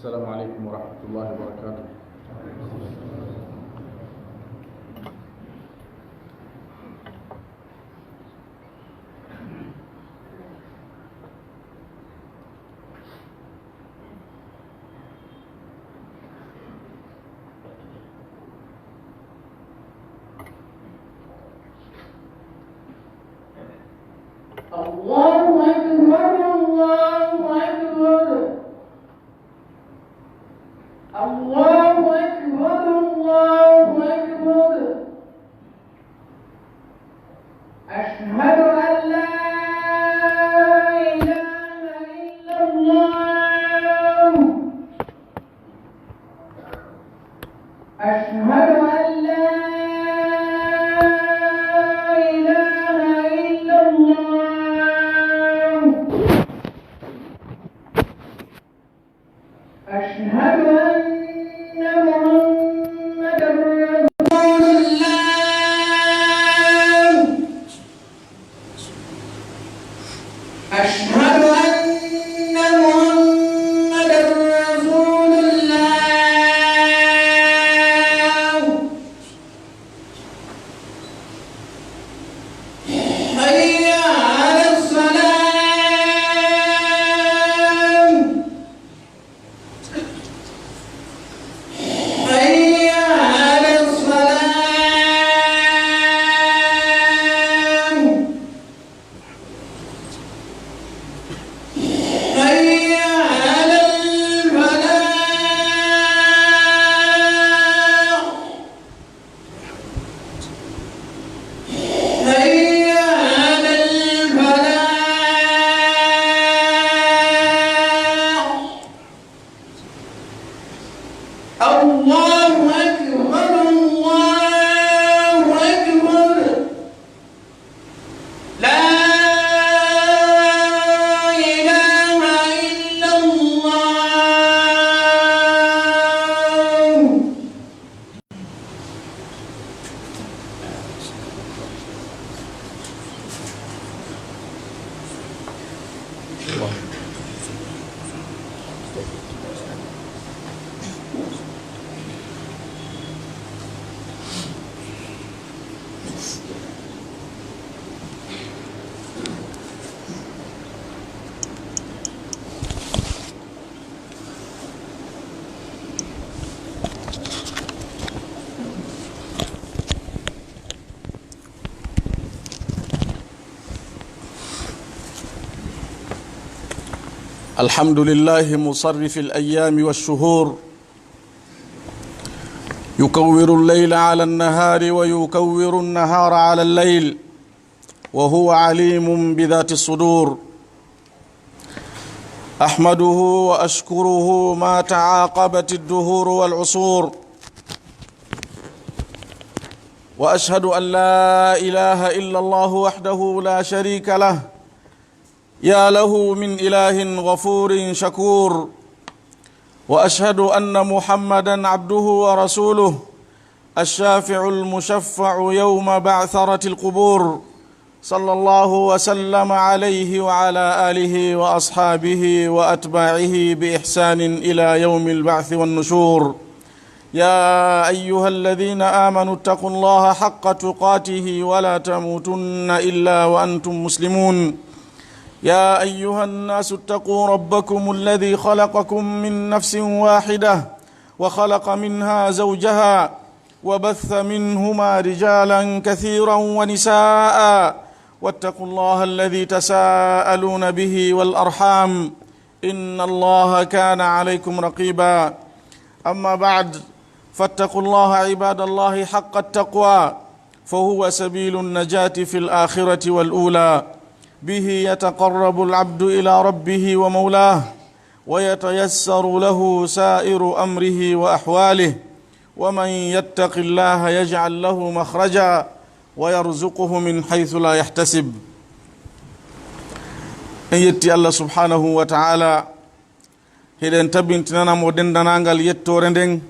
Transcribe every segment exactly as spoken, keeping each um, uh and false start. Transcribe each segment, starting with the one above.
السلام عليكم ورحمة الله وبركاته. الله أكبر، الله أكبر. الله أكبر، الله أكبر. أشهد أن لا إله إلا الله. أشهد أن لا إله إلا الله. أشهد أن محمدا رسول الله. أشهد أن محمدا رسول الله. حي على الصلاة. حي على الصلاة. حي على الفلاح. حي على الفلاح. الله أكبر، الله أكبر. لا إله إلا الله. الحمد لله مصرف الأيام والشهور، يكور الليل على النهار ويكور النهار على الليل، وهو عليم بذات الصدور. أحمده وأشكره ما تعاقبت الدهور والعصور، وأشهد أن لا إله إلا الله وحده لا شريك له، يا له من إله غفور شكور، وأشهد أن محمدا عبده ورسوله، الشافع المشفع يوم بعثرة القبور، صلى الله وسلم عليه وعلى آله وأصحابه وأتباعه بإحسان إلى يوم البعث والنشور. يا أيها الذين آمنوا اتقوا الله حق تقاته ولا تموتن إلا وأنتم مسلمون. يا أيها الناس اتقوا ربكم الذي خلقكم من نفس واحدة وخلق منها زوجها وبث منهما رجالا كثيرا ونساء، واتقوا الله الذي تساءلون به والأرحام، إن الله كان عليكم رقيبا. أما بعد، فاتقوا الله عباد الله حق التقوى، فهو سبيل النجاة في الآخرة والأولى، به يتقرب العبد إلى ربه ومولاه، ويتيسر له سائر أمره وأحواله، ومن يتق الله يجعل له مخرجا ويرزقه من حيث لا يحتسب. En yetti Allah subhanahu wa ta'ala, hiɗen tabintinana mo denndaangal yettoore nden,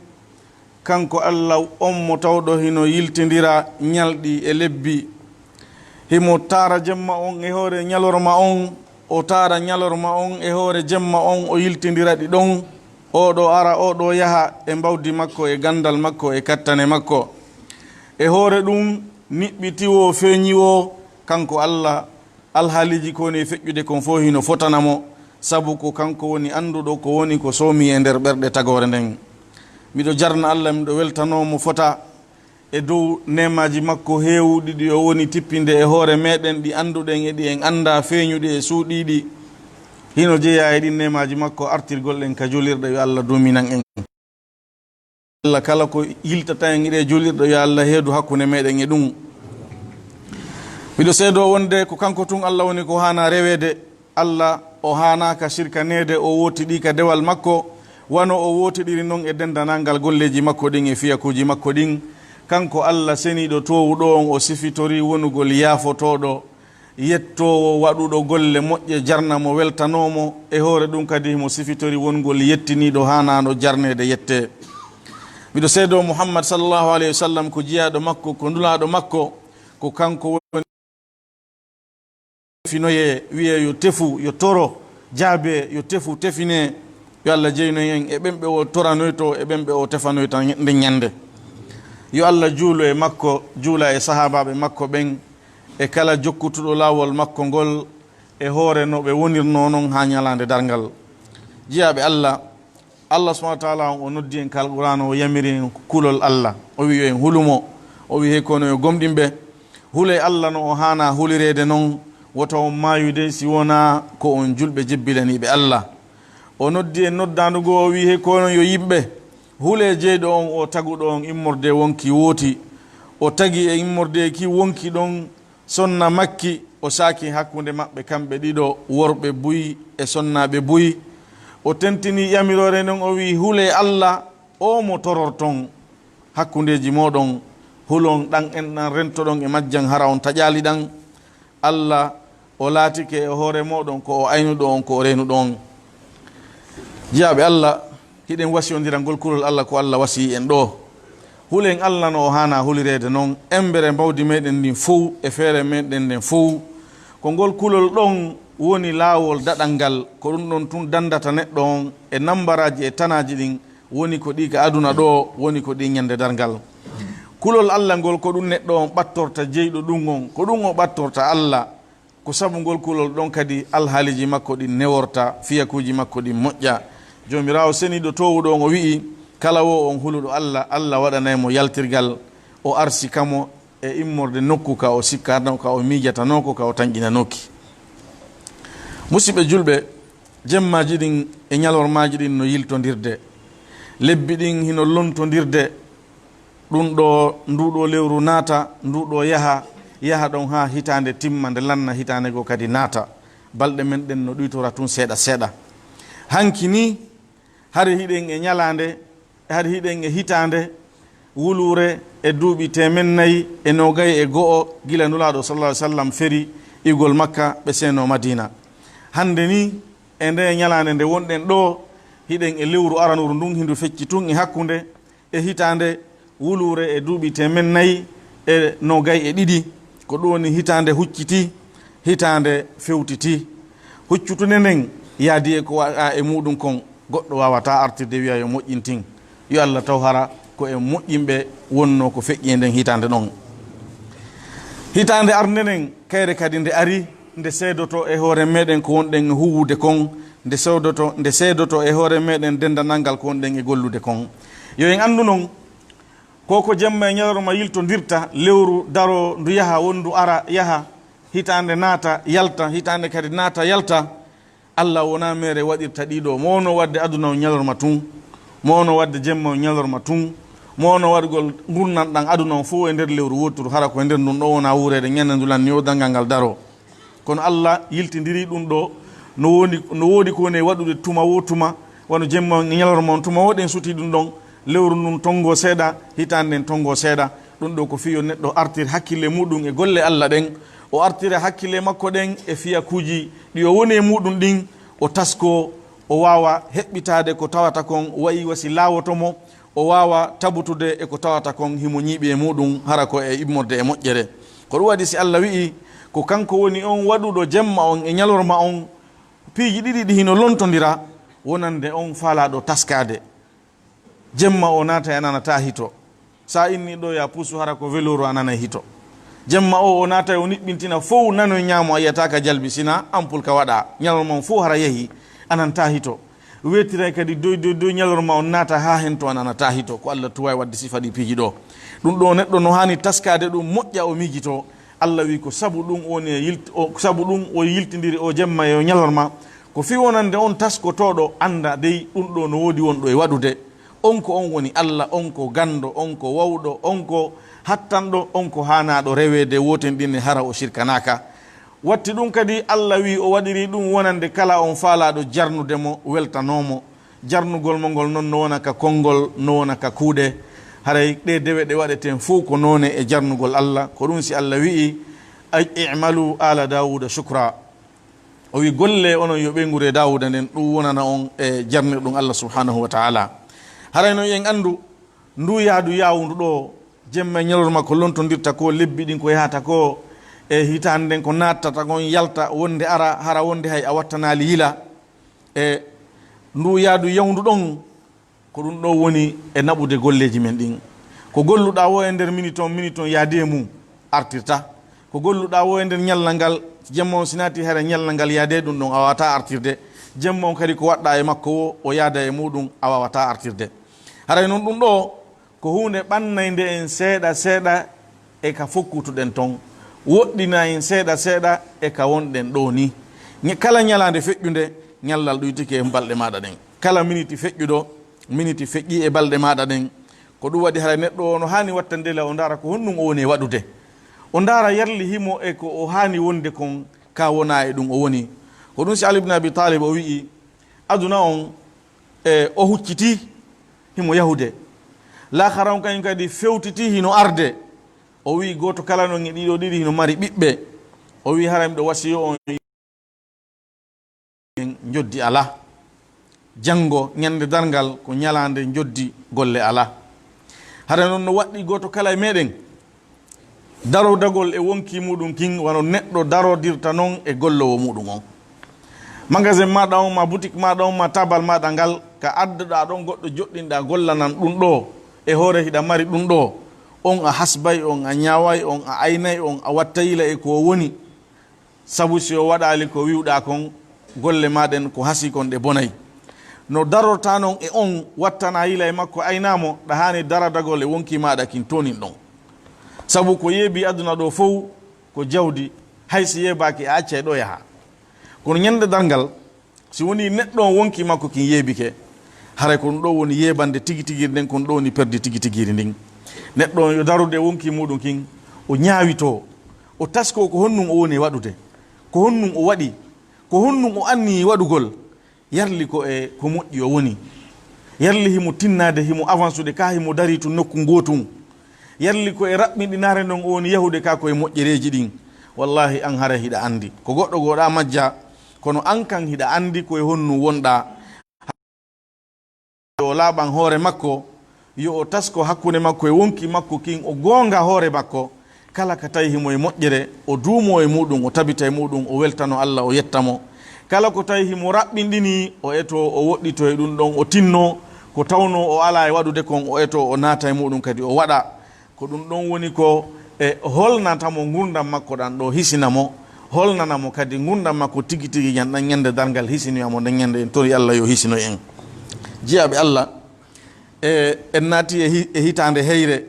kanko Allah on mo tawɗo hino yiltindira ñalɗi e lebbi. Himo taara jemma on e hoore ñalorma on, o taara ñalorma on e hoore jemma on, o yiltindira ɗi ɗon. Oo ɗoo ara, oo ɗoo yaha, e mbawdi makko, e ganndal makko, e kattane makko. E hoore ɗum, niɓɓiti woo, feeñi woo, kanko Alla, alhaaliiji ko woni e feƴƴude kon fof hino fotana mo, sabu ko kanko woni annduɗo ko woni ko soomi e nder ɓerɗe tagoore nden. Miɗo jarna Alla, miɗo weltanoo mo fota e dow neemaaji makko heewuɗi ɗi o woni tippinde e hoore meɗen, ɗi annduɗen e ɗi en anndaa, feeñuɗi e suuɗiiɗi. Hino jeyaa e ɗin neemaaji makko artirgol ɗen ka julirɗe, yo Alla duuminan en. Alla, kala ko yiltata en e ɗee julirɗe, yo Alla heedu hakkunde meɗen e ɗum. Miɗo seedoo wonde ko kanko tun Alla woni ko haanaa reweede. Alla, o haanaaka sirkaneede, o wootiɗii ka dewal makko, wano o wootiɗiri non e denndanangal golleeji makko ɗin e fiyakuuji makko ɗin. Kanko Alla seniiɗo toowuɗo on, o sifitori wonugol yaafotooɗo, yettoowo, waɗuɗo golle moƴƴe, jarna mo, weltanoo mo. E hoore ɗum kadi, himo sifitori wongol yettiniiɗo, haanaano jarneede, yettee. Miɗo seedoo Muhammad sallallahu alayhi wa sallam ko jiyaaɗo makko, ko nulaaɗo makko, ko kanko woni finoyee, wiyee yo tefu, yo toro, jaabee, yo tefu, tefinee. Yo Alla jeynoy en e ɓen ɓe o toranoytoo, e ɓen ɓe o tefanoyta nden ñannde. Yo Alla juulo e makko, juula e sahaabaaɓe makko ɓen, e kala jokkutuɗo laawol makko ngol, e hoore no ɓe wonirnoo non haa ñalaande darngal. Jiyaaɓe Alla, Alla subhanahu wa taala on, o noddi en ka Alqur'aana, o yamiri en kulol Alla. O wi'i yo en hulu mo. O wi'i, hey ko onon yo gomɗinɓe, hulee Alla no o haanaa hulireede non, woto on maayu dey si wonaa ko on julɓe jebbilaniiɓe Alla. O noddi en noddaandu goo, o wi'i, hey ko onon yo yimɓe, hulee jeyɗo on, o taguɗo on immorde wonkii wooti. O tagi e immorde kii wonkii ɗon sonna makki, o saaki hakkunde maɓɓe kamɓe ɗiɗo, worɓe buy e sonnaaɓe buy. O tentini yamiroore nden, o wi'i, hulee Alla, o mo tororton hakkundeeji mooɗon, hulon ɗan en ɗan, rentoɗon e majjan, hara on taƴaali ɗan. Alla, o laatike e hoore mooɗon ko o aynuɗo on, ko o reenuɗo on. Jiyaaɓe Alla, hiɗen wasiyondira ngol kulol Alla ko Alla wasiyii en ɗoo. Hulen Alla no o haanaa hulireede non, embere mbawdi meɗen ndin fow e feere meɗen nden fow. Ko ngol kulol ɗon woni laawol daɗal ngal, ko ɗum ɗon tun danndata neɗɗo on e nambaraaji e tanaaji ɗin, woni ko ɗi ka aduna ɗoo, woni ko ɗi ñande darngal. Kulol Alla ngol, ko ɗum neɗɗo on ɓattorta jeyɗo ɗum on, ko ɗum o ɓattorta Alla. Ko sabu ngol kulol ɗon kadi alhaaliiji makko ɗin neworta, fiyakuuji makko ɗin moƴƴa. Joomiraawo seniiɗo toowuɗo on o wi'i, kala wo on huluɗo Alla, Alla waɗanay mo yaltirgal, o arsika mo e immorde nokku ka o sikkaano, ka o miijatanoo ko, ka o tanƴinanooki. Musiɓɓe julɓe, jemmaaji ɗin e ñalormaaji ɗin no yiltondirde. Lebbi ɗin hino lontondirde. Ɗum ɗoo, nduu ɗoo lewru naata, nduu ɗoo yaha, yaha ɗon haa hitaande timma, nde lanna hitaande goo kadi naata. Balɗe men ɗen no ɗuytora tun seeɗa seeɗa. Hanki nii, hari hiɗen e ñalaande, hari hiɗen e hitaande wuluure e duuɓi teemen nayi e noogay e go'o gila Nulaaɗo sallallaahu alayhi wa sallam feri iwgol Makka, ɓe seenoo Madiina. Hannde nii, e ndee ñalaande nde wonɗen ɗoo, hiɗen e lewru aranuru ndun, hindu fecci tun e hakkunde, e hitaande wuluure e duuɓi teemen nayi e noogay e ɗiɗi, ko ɗum woni hitaande hucciti, hitaande fewtiti. Huccutunde nden yaadi e ko waɗaa e muuɗum kon, goɗɗo waawataa artirde wi'a yo moƴƴintin. Yo Alla taw hara ko e moƴƴinɓe wonnoo ko feƴƴi e nden hitaande ɗon. Hitaande arnde nden, kayre kadi nde ari, nde seedoto e hoore meɗen ko wonɗen e huuwude kon, nde seedoto, nde seedoto e hoore meɗen denndanangal ko wonɗen e gollude kon. Yo en anndu non, ko ko jemma e ñalorma yiltondirta, lewru daroo, ndu yaha, won ndu ara, yaha, hitaande naata, yalta, hitaande kadi naata, yalta. Alla wonaa meere waɗirta ɗii ɗoo. Mo wonoo waɗde aduna on ñalorma tun, mo wonoo waɗde jemma on ñalorma tun, mo wonoo waɗugol ngurndan ɗan aduna on fow e nder lewru wooturu, hara ko e nder ndun ɗoo wonaa wuureede ñande ndu lanni o dangal ngal daroo. Kono Alla yiltindiri ɗum ɗoo, no woodi, no woodi ko woni e waɗude tuma woo tuma, wano jemma on e ñalorma on, tuma woo ɗen sutii ɗum ɗon, lewru ndun tonngo seeɗa, hitaande nden tonngo seeɗa. Ɗum ɗoo ko fii yo neɗɗo artir hakkille muuɗum e golle Alla ɗen, o artira hakkille makko ɗen e fiyakuuji ɗi o woni e muuɗum ɗin, o taskoo, o waawa heɓɓitaade ko tawata kon wayi wa si laawoto mo, o waawa tabutude e ko tawata kon himo ñiiɓi e muuɗum, hara ko e immorde e moƴƴere. Ko ɗum waɗi si Alla wi'i ko kanko woni on waɗuɗo jemma on e ñalorma on, piiji ɗiɗi ɗi hino lontondira, Wonande on faalaaɗo taskaade, jemma o naatay a nanataa hito. Sa inni ɗo ya puusu hara ko velouru a nanay hito. Jemma o o naatay o niɓɓintina fow nanoy ñaamo a yiyata ka jalbi sina ampul ka waɗa. Ñalorma on fow hara yehi a nanataa hito. Weetiray kadi doy doy doy ñalorma on naata haa hento a nanataa hito. Ko Allah tuwaay waɗde sifa ɗi piiji ɗo. Ɗum ɗo neɗɗo no haani taskaade ɗum moƴƴa o miijitoo. Allah wi ko sabu ɗum woni e yilt-, o, sabu ɗum o yiltindiri o jemma e o ñalorma. Ko fii wonande on taskotooɗo annda dey ɗum ɗo no woodi wonɗo e waɗude. On ko on woni Allah, on ko ganndo, on ko wawɗo, on ko hattanɗo, on ko haanaaɗo reweede wootenɗine hara o sirkanaaka. Watti ɗum kadi Allah wi o waɗiri ɗum wonande kala on faalaaɗo jarnude mo weltanoo mo. Jarnugol mo ngol noon no wona ka konngol, no wona ka kuuɗe. Haray ɗe dewe ɗe waɗeten fow ko noone e jarnugol Allah. Ko ɗum si Allah wi'i, "Ay, i'malu ala Daawuda shukra." O wi, "Golle onon yo ɓeynguure Daawuda nden, ɗum wonana on e jarnirɗum Allah subhanahu wa ta'ala." Haray noon en anndu, ndu yaadu yaawundu ɗo, jemma e ñalorma ko lontondirta ko, lebbi ɗin ko yahata ko, e hitaande nden ko nattata kon yalta, wonde ara, hara wonde hay a wattanaali yila. E ndu yaadu yawndu ɗon, ko ɗum ɗo woni e naɓude golleeji men ɗin. Ko golluɗaa wo e nder minute on, minute on yaade mum artirta. Ko golluɗaa wo e nder ñallal ngal, jemma on si naati hara ñallal ngal yaade ɗum ɗon a waawataa artirde. Jemma on kadi ko waɗɗaa e makko wo, o yaada e muɗum a waawataa artirde. Haray noon ɗum ɗo ko huunde ɓannaynde en seeɗa seeɗa e ka fokkutuɗen ton, woɗɗina en seeɗa seeɗa e ka wonɗen ɗo ni. Ñe-, kala ñalaande feƴƴunde, ñallal ɗuytike e balɗe maaɗa ɗen. Kala miniti feƴƴuɗo, miniti feƴƴi e balɗe maaɗa ɗen. Ko ɗum waɗi haray neɗɗo o no haani wattande la o ndaara ko honɗum o woni e waɗude. O ndaara yarli himo e ko o haani wonde kon ka wona e ɗum o woni. Ko ɗum si Ali ibn Abi Talib o wi'i, aduna on, e, o hucciti, himo yahude. Laakhara on kañum kadi fewtiti, hino arde. O wi'i, gooto kala non e ɗiɗo ɗiɗi hino mari ɓiɓɓe. O wi'i, "Hara miɗo wasiyo on, en njoddi alaa. Janngo, ñande darngal, ko ñalaande njoddi, golle alaa." Hara noon no waɗɗi gooto kala e meɗen darodagol e wonki muɗum kin, wano neɗɗo darodirta non e gollowo muɗum on. Magasin maɗa on, ma boutique maɗa on, ma tabal maɗa ngal, ka adduɗa ɗon goɗɗo joɗɗinɗa gollanan ɗum ɗo, e hoore hiɗa mari ɗum ɗo, on a hasbay, on a ñaaway, on a aynay, on a wattayila e ko woni. Sabu si o waɗaali ko wi'uɗaa kon, golle maa ɗen ko hasii kon ɗe bonay. No darortaa non e on, wattanaa yila e makko, aynaa mo, ɗa haani daradagol e wonkii maaɗa kin toonin ɗon. Sabu ko yeebii aduna ɗoo fow ko jawdi, hay si yeebaaki a accay ɗo yaha. Kono ñande darngal, si wonii neɗɗo on wonkii makko kin yeebike, haray ko ɗum ɗoo woni yeebande tigi tigiri nden, ko ɗum ɗoo woni perdi tigi tigiri ndin. Neɗɗo on yo darude e wonkii muuɗum kin, o ñaawitoo, o taskoo ko honɗum o woni e waɗude, ko honɗum o waɗi, ko honɗum o anniyii waɗugol, yarli ko e ko moƴƴi o woni. Yarli himo tinnaade, himo avansude, kaa himo darii tun nokku ngootun. Yarli ko e raɓɓinɗinaare ndon o woni yahude kaa ko e moƴƴereeji ɗin. Wallaahi, an haray hiɗa anndi. Ko goɗɗo goo ɗaa majjaa, kono an kan hiɗa anndi ko e honɗum wonɗaa. Yo o laaɓan hoore makko, yo o tasko hakkunde makko e wonkii makko kin, o goonga hoore makko. Kala ka tawi himo e moƴƴere, o duumoo e muuɗum, o tabita e muuɗum, o weltano Alla, o yetta mo. Kala ko tawi himo raɓɓinɗinii, o etoo, o woɗɗitoo e ɗum ɗon, o tinnoo. Ko tawnoo o alaa e waɗude kon, o etoo, o naata e muuɗum kadi, o waɗa. Ko ɗum ɗon woni ko e holnata mo ngurndan makko ɗan ɗoo, hisina mo, holnana mo kadi ngurndan makko tigi tigi ñan ɗan ñande darngal, hisinoya mo nden ñande. En tori Alla yo hisino en. Jiyaaɓe Alla, e, en naati e hi-, e hitaande heyre,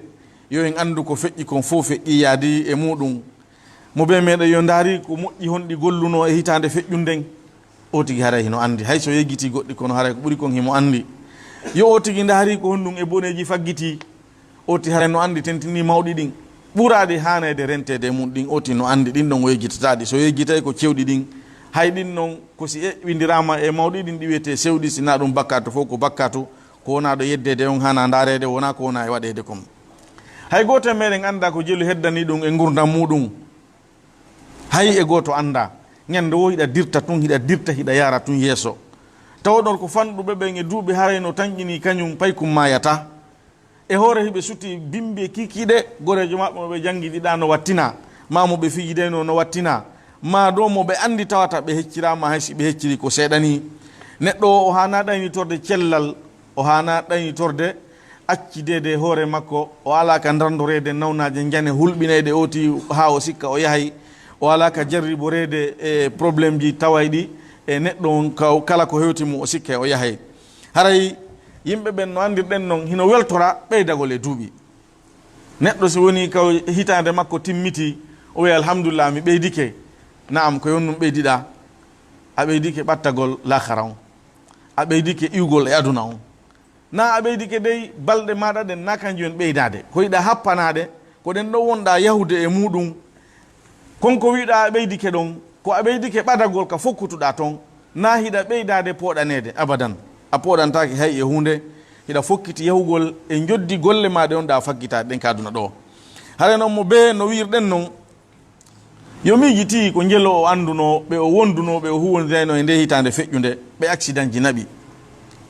yo en anndu ko feƴƴi kon fof feƴƴi yaadi e muuɗum. Mo ɓe meɗen yo ndaari ko moƴƴi honɗi gollunoo e hitaande feƴƴunde nden. O tigi haray hino anndi. Hay so yejjitii goɗɗi kono haray ko ɓuri kon himo anndi. Yo o tigi ndaari ko honɗum e boneeji faggitii. O tigi haray no anndi tentinii mawɗi ɗin. Ɓuraaɗi haaneede renteede e mum ɗin, o tigi no anndi ɗin ɗon o yejjitataa ɗi. So yejjitay ko cewɗi ɗin. Hay ɗin non ko si eɓɓindiraama e mawɗi ɗin ɗi wiyetee sewɗi, si na ɗum bakkaatu fof ko bakkaatu. Ko wonaa ɗo yeddeede on haanaa ndaareede, wonaa ko wonaa e waɗeede kon. Hay gooto e meɗen anndaa ko jelu heddanii ɗum e ngurndan muuɗum. Hay e gooto anndaa. Ñande woo hiɗa dirta tun, hiɗa dirta, hiɗa yaara tun yeeso. Tawa ɗon ko fanɗuɓe ɓen e duuɓi haray no tanƴinii kañum paykum maayataa. E hoore hiɓe sutii bimbi e kiikiiɗe, goreejo maɓɓe mo ɓe janngidiɗaa no wattinaa, maa mo ɓe fijidaynoo no wattinaa, maa ɗoo mo ɓe anndi tawata ɓe hecciraama hay si ɓe hecciri ko seeɗa nii. Neɗɗo o, o haanaa ɗaynitorde cellal, o haanaa ɗaynitorde accideede hoore makko, o alaa ka ndarndoreede nawnaaje njane hulɓinayɗe ooti haa o sikka o yahay, o alaa ka jarriboreede e problèmeji tawayɗi e neɗɗo on, ka-, kala ko hewti mo o sikka o yahay. Haray yimɓe ɓen no anndirɗen non hino weltora ɓeydagol e duuɓi. Neɗɗo si woni ka hitaande makko timmiti, o wiya, "Alhamdulillah, mi ɓeydike." Naam, ko yon ɗum ɓeydiɗaa. A ɓeydike ɓattagol laakara on. A ɓeydike iwgol e aduna on. Na a ɓeydike dey balɗe maaɗa ɗen, na kanjum en ɓeydaade. Ko yiɗa happanaade, ko ɗen ɗo wonɗaa yahude e muuɗum. Kon ko wiɗaa a ɓeydike ɗon, ko a ɓeydike ɓadagol ka fokkutuɗaa ton, na hiɗa ɓeydaade pooɗaneede abadan. A pooɗantaake hay e huunde, hiɗa fokkiti yahugol e njoddi golle maa ɗe on ɗa fakkitaade ɗen ka aduna ɗo. Hare non mo bee no wiirɗen non, yo miijiti ko njelo o anndunoo ɓe o wondunoo ɓe o huwondirayno e nde hitaande feƴƴunde, ɓe accident ji naɓi.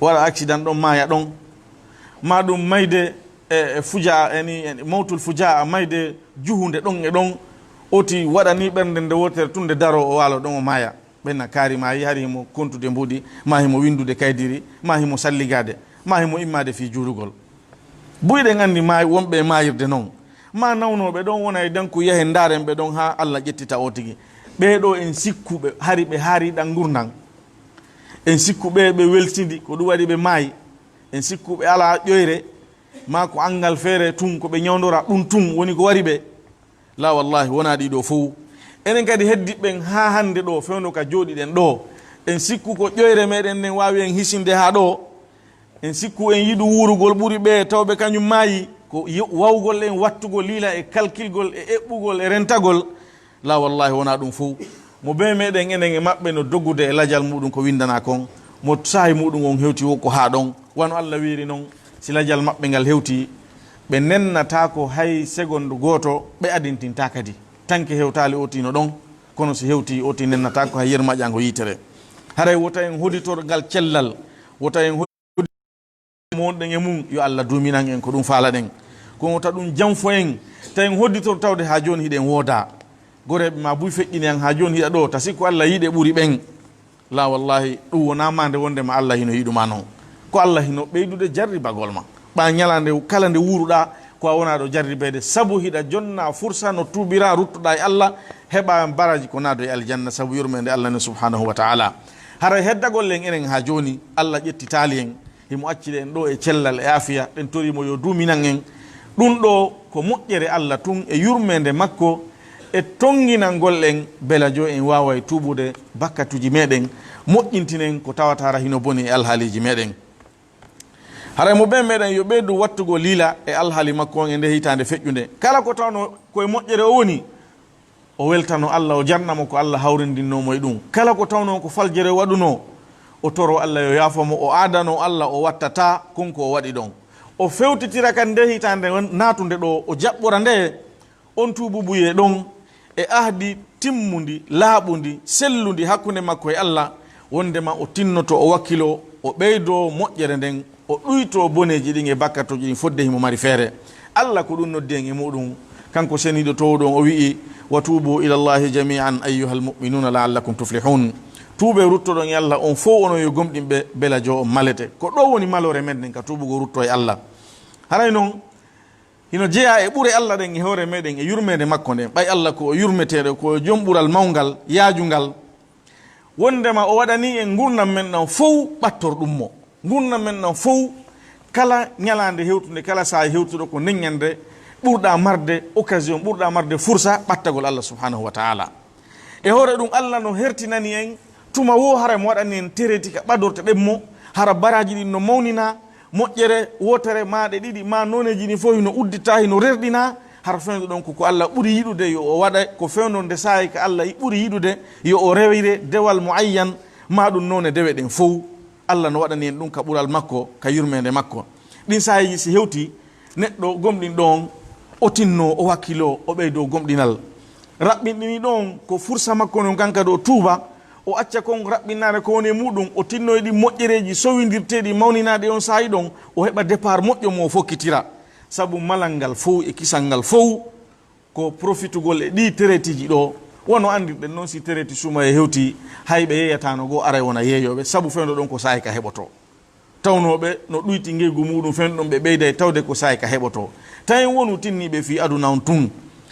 Waɗa accident ɗon maaya ɗon, ma ɗum mayde e, e fujaa, yani, yani, mawtul fujaa, mayde juhunde ɗon e ɗon, oti waɗani ɓernde nde wootere tun nde daroo o waalo ɗon o maaya. Ɓen na kaari ma yi hari himo kontude mbuuɗi, ma himo winndude kaydiri, ma himo salligaade, ma himo immaade fii juurugol. Buy ɗen anndi ma wonɓe e maayirde non. Ma nawnooɓe ɗon wona e danku yahen ndaaren ɓe ɗon haa Alla ƴettita o tigi. Ɓee ɗoo en sikkuɓe hari ɓe haari ɗan ngurndan. En sikkuɓe ɓe weltindi, ko ɗum waɗi ɓe maayi. En sikkuɓe alaa ƴoyre, ma ko anngal feere tun ko ɓe ñawndora ɗum tun woni ko wari ɓe. La wallahi, wonaa ɗii ɗoo fow. Enen kadi heddiɓɓen haa hannde ɗoo, fewndo ka jooɗiɗen ɗoo. En sikku ko ƴoyre meɗen nden waawi en hisinde haa ɗoo. En sikku en yiɗu wuurugol ɓuri ɓe tawɓe kañum maayi. Ko yo-, wawgol en wattugol liila e kalkilgol e eɓɓugol e rentagol. La wallahi, wonaa ɗum fow. Mo bee meɗen enen e maɓɓe no dogude e lajal muɗum ko windanaa kon, mo saahi muɗum on hewti wo ko haa ɗon. Wano Alla wiiri non, si lajal maɓɓe ngal hewti, ɓe nennataako hay segondu gooto, ɓe adintintaa kadi. Tanke hewtaali ooti no ɗon, kono si hewti ooti nennataako hay yermaƴaango yiitere. Haray wota en hoditor ngal cellal, wota en mo wonɗen e mum, yo Alla duuminan en ko ɗum faalaɗen. Ko wota ɗum janfo en, ta en hodditor tawde haa jooni hiɗen woodaa. Goreeɓe ma buy feƴƴini en haa jooni hiɗa ɗoo, ta sikku Alla yiɗe ɓuri ɓen. La wallahi, ɗum wonaa maande wonde ma Alla hino yiɗu ma non. Ko Alla hino ɓeydude jarribagol ma. Ɓaa ñalaande kala nde wuuruɗaa, ko a wonaa ɗo jarribeede, sabu hiɗa jonna fursa no tuubiraa, ruttuɗaa e Alla, heɓaa baraji ko naado e aljanna, sabu yurmeende Alla nden subhanahu wa ta'ala. Haray heddagol en enen haa jooni, Alla ƴettitaali en. Himo accida en ɗoo e cellal e aafiya, ɗen tori mo yo duuminan en. Ɗum ɗoo ko moƴƴere Alla tun e yurmeende makko e tonnginangol en, belajo en waaway tuubude bakkatuuji meɗen, moƴƴintinen ko tawata hara hino boni e alhaaliiji meɗen. Haray mo ɓen meɗen yo ɓeydu wattugol liila e alhaali makko on e nde hitaande feƴƴunde. Kala ko tawno ko e moƴƴere o woni, o weltano Alla, o jarna mo ko Alla hawrindinnoo mo e ɗum. Kala ko tawnoo ko faljere waɗunoo, o toroo Alla yo yaafo mo, o aadano Alla o wattataa kon ko o waɗi ɗon. O fewtitira kan nde hitaande on naatunde ɗoo, o jaɓɓora nde, on tuububuyee ɗon e ahdi timmundi, laaɓundi, sellundi hakkunde makko e Alla, wondema o tinnoto, o wakkiloo, o ɓeydoo moƴƴere nden, o ɗuytoo boneeji ɗin e bakkatuuji ɗin fodde himo mari feere. Alla ko ɗum noddi en e muɗum, kanko seniiɗo toowuɗo on, o wi'i, "Wa tuubu ila Allahi jami'an ayyuhal mu'minuna la'allakum tuflihun." Tuubee ruttoɗon e Alla on fow onon yo gomɗinɓe, belajo on malete. Ko ɗoo woni maloore men nden ka tuubugo rutto e Alla. Haray non, hino jeyaa e ɓure Alla ɗen e hoore meɗen e yurmeende makko nden. Ɓay Alla ko o yurmeteeɗo, ko o jom ɓural mawngal, yaajungal. Wondema o waɗanii en ngurndan men ɗan fow ɓattorɗum mo. Ngurndan men ɗan fow, kala ñalaande hewtunde, kala saa'i hewtuɗo ko nden ñande ɓurɗaa marde occasion, ɓurɗaa marde fursa ɓattagol Alla subhanahu wa ta'ala. E hoore ɗum, Alla no hertinani en tuma woo hara mo waɗani en tereti ka ɓadorteɗen mo, hara baraaji ɗin no mawninaa, moƴƴere wootere maa ɗe ɗiɗi maa nooneeji ɗin fow hino udditaa, hino rerɗinaa, hara fewndo ɗon ko ko Alla ɓuri yiɗude yo o waɗa, ko fewndo nde saa'i ka Alla ɓuri yiɗude yo o rewire dewal muayyan, maa ɗum noone dewe ɗen fow. Alla no waɗani en ɗum ka ɓural makko, ka yurmeende makko. Ɗin saa'iiji si hewtii, neɗɗo gomɗinɗo on, o tinnoo, o wakkiloo, o ɓeydoo gomɗinal. Raɓɓinɗiniiɗo on, ko fursa makko non kan kadi o tuuba, o acca kon raɓɓinnaare ko woni e muɗum, o tinnoo e ɗin moƴƴereeji sowindirteeɗi mawninaaɗi on saa'i ɗon, o heɓa départ moƴƴo mo o fokkitira. Sabu malal ngal fow e kisal ngal fow, ko profitugol e ɗii teretiiji ɗoo, Wano anndirɗen non, si tereeti suumaye hewti, hay ɓe yeeyataano goo, aray wona yeeyooɓe, sabu fewndo ɗon ko saa'i ka heɓotoo. Tawnooɓe no ɗuyti ngeygu muuɗum fewndo ɗon, ɓe ɓeyday tawde ko saa'i ka heɓotoo. Tawi wonu tinniiɓe fii aduna on tun.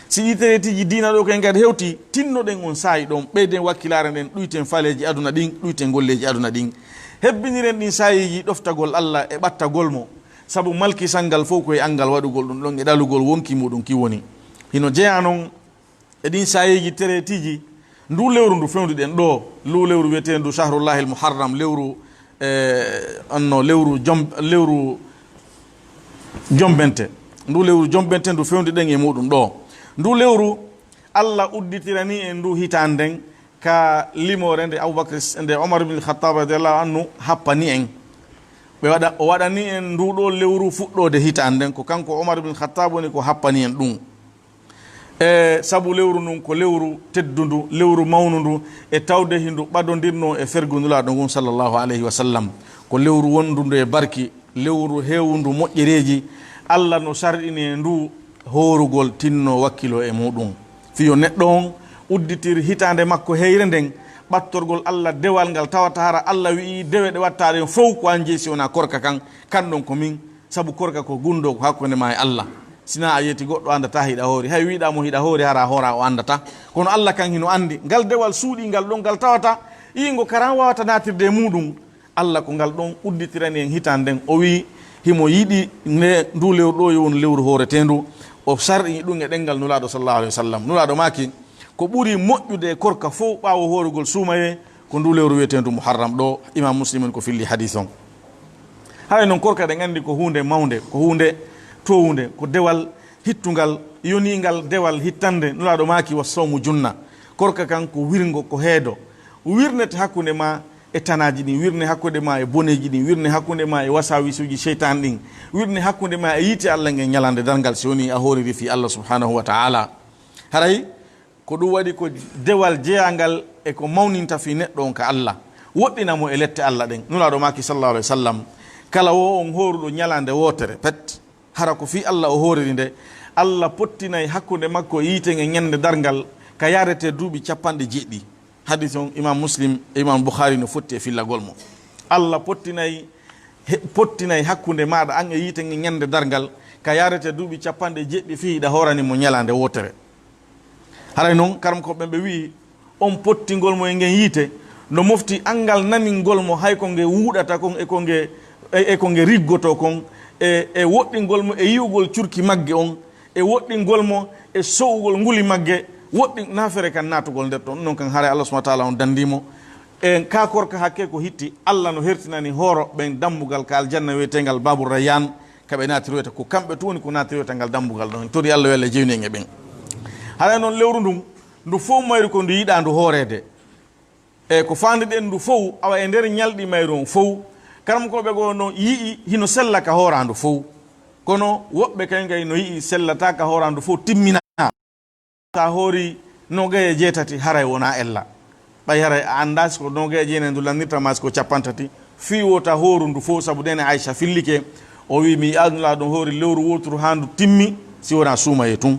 Si ɗii tereetiiji diina ɗoo kay ngari hewti, tinnoɗen on saa'i ɗon, ɓeyden wakkilaare nden, ɗuyten faaleeji aduna ɗin, ɗuyten golleeji aduna ɗin. Hebbiniren ɗin saa'iiji ɗoftagol Alla e ɓattagol mo, sabu malkisal ngal fow ko e anngal waɗugol ɗum ɗon e ɗalugol wonki muuɗum ki woni. Hino jeyaa non e ɗin saa'iiji tereetiiji, nduu lewru ndu fewndi ɗen ɗoo, nduu lewru wi'eteendu Shahrullahil Muharram, lewru, eh, anno, lewru jom-, lewru jombente. Nduu lewru jombente ndu fewndi ɗen e muuɗum ɗoo. Nduu lewru, Alla udditirani en nduu hitaande nden ka limoore nde Abubakr, nde Omar ibn Khattab radiyallahu anhu happani en. Ɓe waɗa, o waɗani en nduu ɗoo lewru fuɗɗoode hitaande nden, ko kanko Omar ibn Khattab woni ko happani en ɗum. E sabu lewru ndun ko lewru teddundu, lewru mawnundu, e tawde hindu ɓadondirnoo e fergu Nulaaɗo ngun sallallahu alayhi wa sallam. Ko lewru wondundu e barki, lewru heewundu moƴƴereeji. Alla no sar'ini e ndu hoorugol tinno wakkilo e muuɗum. Fii yo neɗɗo on udditir hitaande makko heyre nden, ɓattorgol Alla dewal ngal tawata hara Alla wi'i, dewe ɗe waɗtaa ɗen fow ko an jeyi si wonaa korka kan, kan ɗon ko min. Sabu korka ko gunndoo ko hakkunde maa e Alla. Si naa a yeeti goɗɗo anndataa hiɗa hoori. Hay wi'ɗaa mo hiɗa hoori hara a hooraa o anndataa. Kono Alla kan hino anndi. Ngal dewal suuɗii ngal ɗon ngal tawata, yi'ingo karan waawata naatirde e muuɗum. Alla ko ngal ɗon udditirani en hitaande nden. O wi'i himo yiɗi nde nduu lewru ɗoo yo wonu lewru hooreteendu. O sar'ini ɗum e ɗemngal Nulaaɗo sallallahu alayhi wa sallam. Nulaaɗo maaki, ko ɓuri moƴƴude e korka fow ɓaawo hoorugol suumayee, ko nduu lewru wi'eteendu Muharram ɗoo, Imam Muslim en ko filli hadiis on. Haray non korka, ɗen anndi ko huunde mawnde, ko huunde toowunde, ko dewal hittungal, yoniingal dewal hittande. Nulaaɗo maaki, "Wa sawmu junna." Korka kan ko wirngo, ko heedo. Wirnete hakkunde maa e tanaaji ɗin, wirne hakkunde maa e boneeji ɗin, wirne hakkunde maa e wasawisuuji seytaane ɗin, wirne hakkunde maa e yiite Alla ngen ñalaande darngal, si wonii a hooriri fii Alla subhanahu wa ta'ala. Haray ko ɗum waɗi ko dewal jeyaangal e ko mawninta fii neɗɗo on ka Alla, woɗɗina mo e lette Alla ɗen. Nulaaɗo maaki, sallallahu alayhi wa sallam, kala wo on hooruɗo ñalaande wootere pet, hara ko fii Alla o hooriri nde, Alla pottinay hakkunde makko e yiite nge ñande darngal ka yaarete duuɓi capanɗe jeeɗiɗi. Hadis on, Imam Muslim e Imam Bukhari no fotti e fillagol mo. Alla pottinay, he-, pottinay hakkunde maaɗa an e yiite nge ñande darngal ka yaarete duuɓi capanɗe jeeɗiɗi fii hiɗa hoorani mo ñalaande wootere. Haray non, karamokooɓe ɓen ɓe wi'i, on pottingol mo e ngen yiite, no mofti anngal naningol mo, hay ko nge wuuɗata kon, e ko nge, e, e ko nge riggotoo kon, e, e woɗɗingol mo e yi'ugol curki magge on, e woɗɗingol mo e so'ugol nguli magge, woɗɗi-, naafere kan naatugol nder ton. Non kan, haray Allah subhanahu wa ta'ala on dandii mo. E ka korka hakke ko hitti, Allah no hertinani hooro ɓen dambugal ka aljanna wi'eteengal Babu Rayyan, ka ɓe naatiroyta, ko kamɓe tun woni ko naatiroyta ngal dambugal ɗon. Tori Allah yo Allah jeynu en e ɓen. Haray non lewru ndun, ndu fow mayru ko ndu yiɗaa ndu hooreede. E ko faandiɗen ndu fow, awa e nder ñalɗi mayru on fow, karamokooɓe goo no yi'i hino sella ka hooraandu fow. Kono woɓɓe kay ngay no yi'i sellataa ka hooraandu fow, timminaa. Sa hoori noogay e jeetati, haray wonaa ella. Ɓay haray a anndaa si ko noogay e jeenay ndu lannirta maa si ko cappanɗe tati. Fii wota hooru ndu fow, sabu Neene Aysa fillike, o wi'i, mi yi'aali Nulaaɗo on hoori lewru wooturu haa ndu timmi, si wonaa suumayee tun.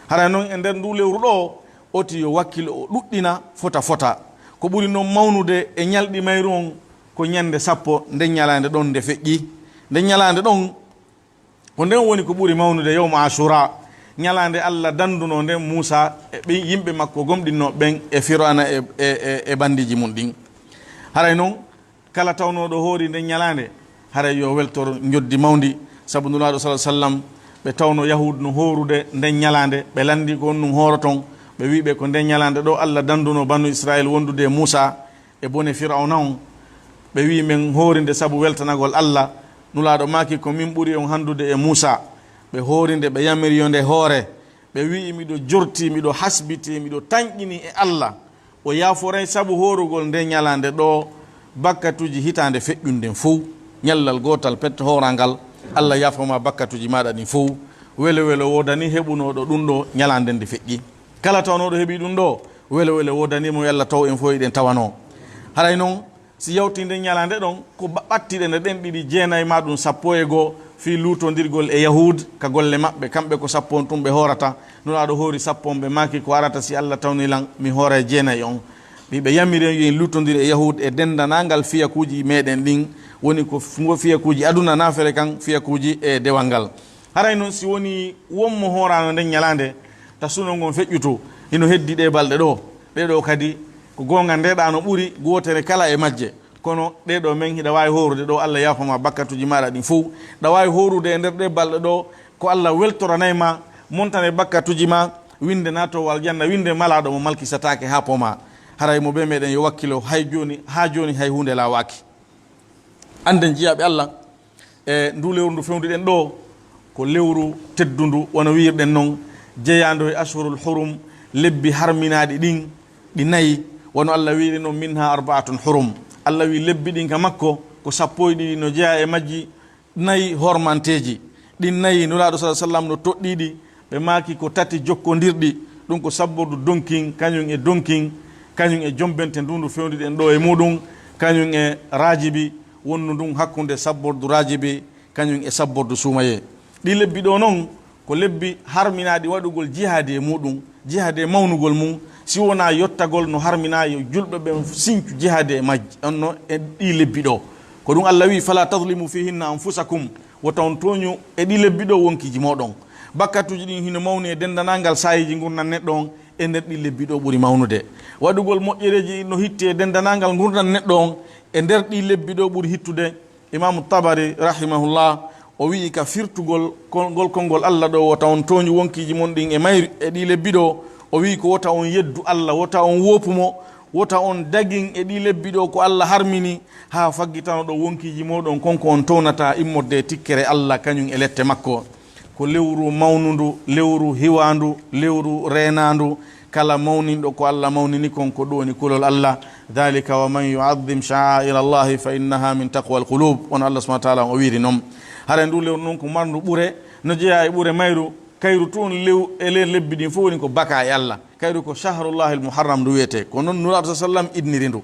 Haray non e nder ndu lewru ɗoo, oti yo wakkilo o ɗuɗɗina fota fota. Ko ɓuri non mawnude e ñalɗi mayru on ko ñande sappo, nden ñalaande ɗon nde feƴƴi. Nden ñalaande ɗon, ko nden woni ko ɓuri mawnude, yawmu Ashura, ñalaande Allah dandunoo nden Muusa e ɓe yimɓe makko gomɗinnooɓe ɓen e Fir'awna e, e, e, e bandiiji mun ɗin. Haray non, kala tawnooɗo hoori nden ñalaande, haray yo weltor njoddi mawndi, sabu Nulaaɗo, sallallahu alaihi wasallam, ɓe tawno Yahuud no hoorude nden ñalaande, ɓe lanndii ko honɗum hooroton, ɓe wi'i ɓe ko nden ñalaande ɗoo Allah dandunoo banu Israayil wondude e Muusa e bone Fir'awna on. Ɓe wi'i, men hoori nde sabu weltanagol Allah. Nulaaɗo maaki, ko min ɓuri on hanndude e Muusa. Ɓe hoori nde, ɓe yamiri yo nde hoore. Ɓe wi'i, miɗo jortii, miɗo hasbitii, miɗo tanƴinii e Allah. O yaaforay sabu hoorugol nde ñalaande ɗoo bakkatuuji hitaande feƴƴunde nden fow. Ñallal gootal pet hoorangal, Allah yaafoma bakkatuuji maaɗa ɗin fow. Welo welo woodanii heɓunooɗo ɗum ɗoo ñalaande nde feƴƴi. Kala tawnooɗo heɓii ɗum ɗoo, welo welo woodanii mo, yo Allah taw en fow eɗen tawanoo. Haray non, Si yawti nden ñalaande ɗon, ko ba-, ɓattiɗe nde ɗen ɗiɗi jeenayi maa ɗum sappo e goo fii luutondirgol e Yahuud ka golle maɓɓe, kamɓe ko sappo on tun ɓe hoorata. Nulaaɗo hoori sappo on, ɓe maaki, "Ko arata si Alla tawni lan, mi hooray jeenayi on." Ɓe, ɓe yamiri en yo en luutondir e Yahuud e dendanaangal fiyakuuji meɗen ɗin, woni ko f-, fiyakuuji aduna naafere kan, fiyakuuji e dewal ngal. Haray non, si woni won mo hooraano nden ñalaande, ta suno ngon feƴƴuto, hino heddi ɗee balɗe ɗoo. Ɗee ɗoo kadi, ko goonga, nde ɗaa no ɓuri wootere kala e majje. Kono ɗee ɗoo, men hiɗa waawi hoorude ɗoo, Alla yaafo ma bakkatuuji maaɗa ɗin fow. Ɗa waawi hoorude e nder ɗee balɗe ɗoo, ko Alla weltoranay ma, montane bakkatuuji ma, winnde naatoowo aljanna, winnde malaaɗo mo malkisataake haa poma. Haray mo bee meɗen yo wakkilo, hay jooni, haa jooni hay huunde laawaaki. Annden jiyaaɓe Alla, e ndu lewru ndu fewndii ɗen ɗoo, ko lewru teddundu, wano wi'irɗen non, jeyaandu e ashhurul hurum, lebbi harminaaɗi ɗin, ɗi nayi, wano Alla wi'iri non, "Minha arbaatun hurum." Alla wi'i lebbi ɗin ka makko ko sappo e ɗiɗi, no jeyaa e majji nayi hormanteeji. Ɗin nayi, Nulaaɗo, sallallaahu alayhi wa sallam, no toɗɗii ɗi, ɓe maaki ko tati jokkondirɗi. Ɗum ko sabbordu donkin, kañum e donkin, kañum e jombente ndu ndu fewndii ɗen ɗoo e muɗum, kañum e raajibi, wonndu ndun hakkunde sabbordu raajibi kañum e sabbordu suumayee. Ɗi lebbi ɗoo non, ko lebbi harminaaɗi waɗugol jihaadi e muɗum, jihaadi e mawnugol mum, si wonaa yottagol no harminaa yo julɓe ɓen sincu jihaadi e majji, on no e ɗi lebbi ɗoo. Ko ɗum Alla wi'i, "Fala tazlimu fihinna anfusakum." Wota on tooñu e ɗi lebbi ɗoo wonkiiji mooɗon. Bakkatuuji ɗin hino mawni e dendanaangal saayiiji ngurndan neɗɗo on, e nder ɗi lebbi ɗoo ɓuri mawnude. Waɗugol moƴƴereeji no hitti e dendanaangal ngurndan neɗɗo on, e nder ɗi lebbi ɗoo ɓuri hittude. Imaamu Tabari, rahimahullah, o wi'i ka firtugol kon-, ngol konngol Alla ɗoo, "Wota on tooñu wonkiiji mon ɗin e mayri, e ɗi lebbi ɗoo." O wi'i ko wota on yeddu Alla, wota on woopu mo, wota on dagin e ɗi lebbi ɗoo ko Alla harmini, haa faggitano ɗon wonkiiji mooɗon kon ko on townata immorde e tikkere Alla, kañum e lette makko. Ko lewru mawnundu, lewru hiwaandu, lewru reenaandu. Kala mawninɗo ko Alla mawnini kon, ko ɗum woni kulol Alla. "Dhalika wa man yu'azzim sha'aira Allahi fa innaha min taqwa al-qulub." Wano Alla subhanahu wa ta'ala o wiiri non. Hara ndu lewru non ko marndu ɓure, no jeyaa e ɓure mayru, kayru tun lew-, e nder lebbi ɗin fof woni ko baka e Alla. Kayru ko shahrullahi al-muharram ndu wiyetee. Ko non Nulaaɗo sallallahu alayhi wa sallam inniri ndu.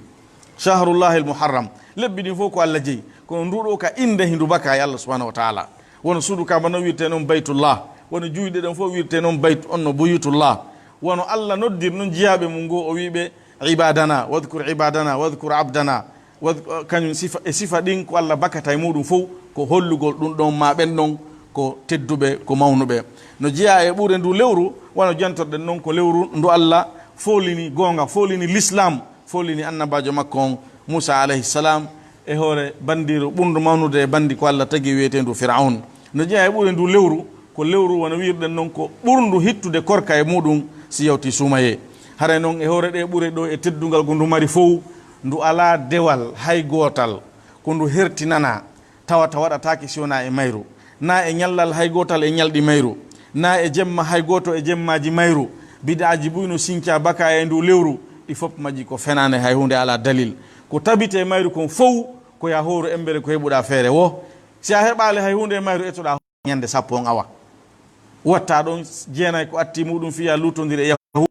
Shahrullahi al-muharram. Lebbi ɗin fof ko Alla jeyi. Kono ndu ɗoo ka innde hindu baka e Alla subhanahu wa ta'ala. Wano suudu Kaaba no wi'etee non Baytullah. Wano juulɗe ɗen fof wi'etee non Bayt-, on no Buyutullah. Wano Alla noddir non jiyaaɓe mum goo, o wi'i ɓe, "Ibadana, wadhkur ibadana, wadhkur abdana." Wadh-, kañum sifa, e sifa ɗin ko Alla bakata e muɗum fof, ko hollugol ɗum ɗon ma ɓen ɗon ko tedduɓe, ko mawnuɓe. No jeyaa e ɓure ndu lewru, wano jantorɗen non ko lewru ndu Alla foolini goonga, foolini Lislaam, foolini annabaajo makko on Muusa alayhi salam, e hoore bandiiru ɓurndu mawnude e bandi ko Alla tagi wiyeteendu Fir'awn. No jeyaa e ɓure ndu lewru, ko lewru wano wi'irɗen non ko ɓurndu hittude korka e muɗum si yawti suumayee. Haray non e hoore ɗee ɓure ɗoo e teddungal ko ndu mari fow, ndu alaa dewal hay gootal ko ndu hertinanaa, tawata waɗataake si wonaa e mayru. Naa e ñallal hay gootal e ñalɗi mayru, naa e jemma hay gooto e jemmaaji mayru. Bid'aaji buy no sincaa baka e ndu lewru, ɗi fof majji ko fenaande, hay huunde alaa dalil. Ko tabitee e mayru kon fow, ko yaa hooru embere ko heɓuɗaa feere woo. Si a heɓaali hay huunde e mayru, ettoɗaa ñande sappo on awa. Watta ɗon jeenay ko atti muɗum fiya luutondir e Yahuud.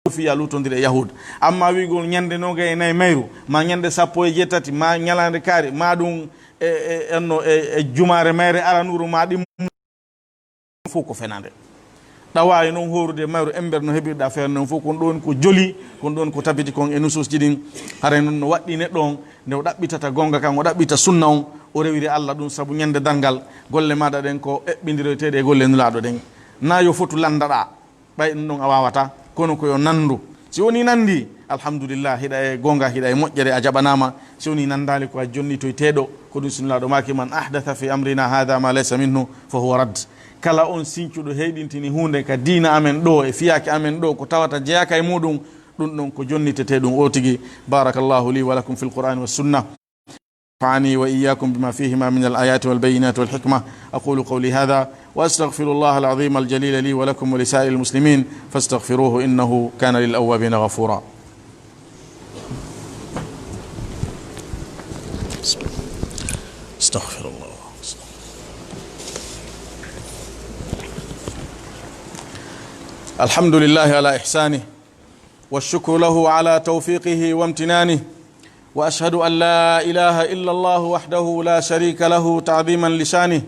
Fiya luutondir e Yahuud. Amma wi'ugol ñande noogay e nayi mayru, ma ñande sappo e jeetati, ma ñalaande kaari, ma ɗum e, e, enno e, e jumaare mayre aranuru, ma ɗim fof ko fenande. Ɗa waawi noon hoorude mayru ember no heɓirɗa feere noon fof, kon ɗoon ko joli, kon ɗoon ko tabiti kon e nusuusji ɗin. Haray noon no waɗɗii neɗɗo on, nde o ɗaɓɓitata goonga kan, o ɗaɓɓita sunna on, o rewiri Alla ɗum sabu ñande darngal, golle maaɗa ɗen ko eɓɓindiroyteeɗe e golle Nulaaɗo ɗen. Na yo fotu lanndaɗaa, ɓay ɗum ɗon a waawataa, kono ko yo nanndu. Si wonii nanndii, alhamdulillah, hiɗa e goonga, hiɗa e moƴƴere, a jaɓanaama. Si wonii nanndaali, ko a jonnitoyteeɗo. Ko ɗum si Nulaaɗo maaki, "Man ahdatha fi amrina hadha ma laysa minhu fa huwa radd." Kala on sincuɗo heyɗintini huunde ka diina amen ɗoo e fiyaake amen ɗoo, ko tawata jeyaaka e muuɗum, ɗum ɗon ko jonnitetee ɗum o tigi. Barakallahu li wa lakum fil Qur'ani was sunnah. ونفعني وإياكم بما فيهما من الآيات والبينات والحكمة. أقول قولي هذا وأستغفر الله العظيم الجليل لي ولكم ولسائر المسلمين فاستغفروه إنه كان للأوابين غفورا. استغفر الله. الحمد لله على إحسانه، والشكر له على توفيقه وامتنانه، وأشهد أن لا إله إلا الله وحده لا شريك له تعظيما لشانه،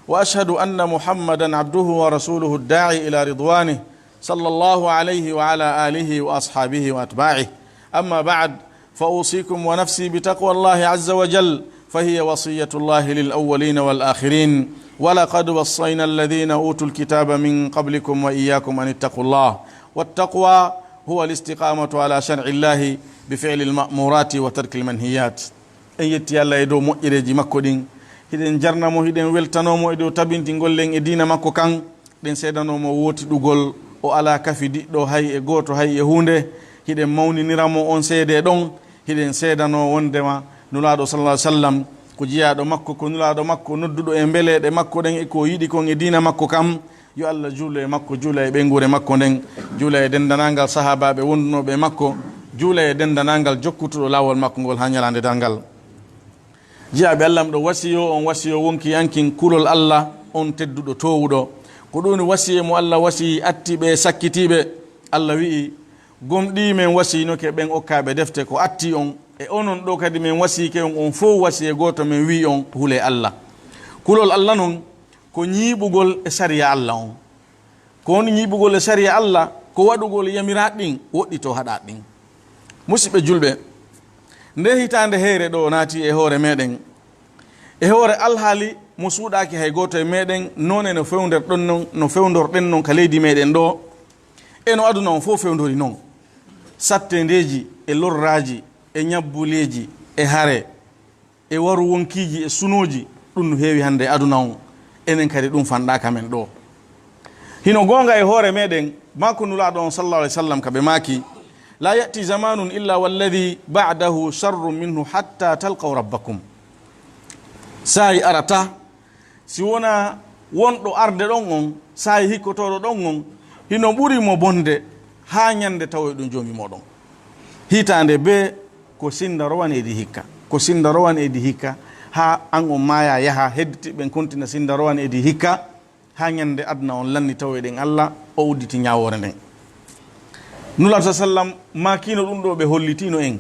وأشهد أن محمدا عبده ورسوله الداعي إلى رضوانه، صلى الله عليه وعلى آله وأصحابه وأتباعه. أما بعد، فأوصيكم ونفسي بتقوى الله عز وجل، فهي وصية الله للأولين والآخرين: ولقد وصينا الذين أوتوا الكتاب من قبلكم وإياكم أن اتقوا الله. والتقوى هو الاستقامة على شرع الله بفعل المأمورات وترك المنهيات. En yetti Allah e dow moƴƴereeji makko ɗin. Hiɗen jarna mo, hiɗen weltanoo mo e dow tabintingol en e diina makko kan. Ɗen seedanoo mo wootiɗugol, o alaa kafidiɗɗo hay e gooto, hay e huunde. Hiɗen mawninira mo on seedee ɗon. Hiɗen seedanoo wondema Nulaaɗo, sallallahu alaihi wasallam, ko jiyaaɗo makko, ko Nulaaɗo makko, nodduɗo e mbeleeɗe makko ɗen e ko yiɗi kon e diina makko kan. Yo Allah juulu e makko, juula e ɓeynguure makko nden, juula e denndanangal sahaabaaɓe wondunooɓe e makko, juula e denndanangal jokkutuɗo laawol makko ngol haa ñalaande darngal. Jiyaaɓe Allah, miɗo wasiyoo on wasiyoo wonki yankin kulol Allah on tedduɗo toowuɗo. Ko ɗun wasiye mo Allah wasiyi attiiɓe e sakkitiiɓe. Allah wi'i: "Gomɗii men wasiyinoke ɓen okkaaɓe defte ko attii on, e onon ɗoo kadi men wasiyike on, on fow wasiye gooto men wi'i on, hulee Allah." Kulol Allah non ko ñiiɓugol e sariya Allah on. Ko woni ñiiɓugol e sariya Allah? Ko waɗugol yamiraaɗi ɗin, woɗɗitoo haɗaaɗi ɗin. Musiɓɓe julɓe, nde hitaande heyre ɗoo naati e hoore meɗen, e hoore alhaali mo suuɗaaki hay gooto e meɗen, noone no fewnder ɗon non, no fewndorɗen non ka leydi meɗen ɗoo, e no aduna on fow fewndori non. Satteendeeji e lorraaji e ñabbuleeji e hare e waru wonkiiji e sunooji, ɗun no heewi hannde e aduna on, enen kadi ɗun fanɗaaka men ɗoo. Hino goonga e hoore meɗen, maa ko Nulaaɗo on, sallallahu alaihi wasallam, ka ɓe maaki: "La ya'ti zamanun illa walladhi ba'dahu sharrun minhu hatta talqaw rabbakum." Saa'i arataa si wonaa wonɗo arde ɗon on, saa'i hikkotooɗo ɗon on, hino ɓuri mo bonde haa ñande tawoyɗon Joomi mooɗon. Hitaande bee ko sinnda rowane edi hikka, ko sinnda rowane edi hikka, haa an on maaya yaha, hedditiiɓe ɓen kontina sinnda rowane edi hikka, haa ñande aduna on lanni tawoyɗen Allah, o udditi ñaawoore nden. Nulaaɗo sallam maakiino ɗun ɗoo, ɓe hollitiino en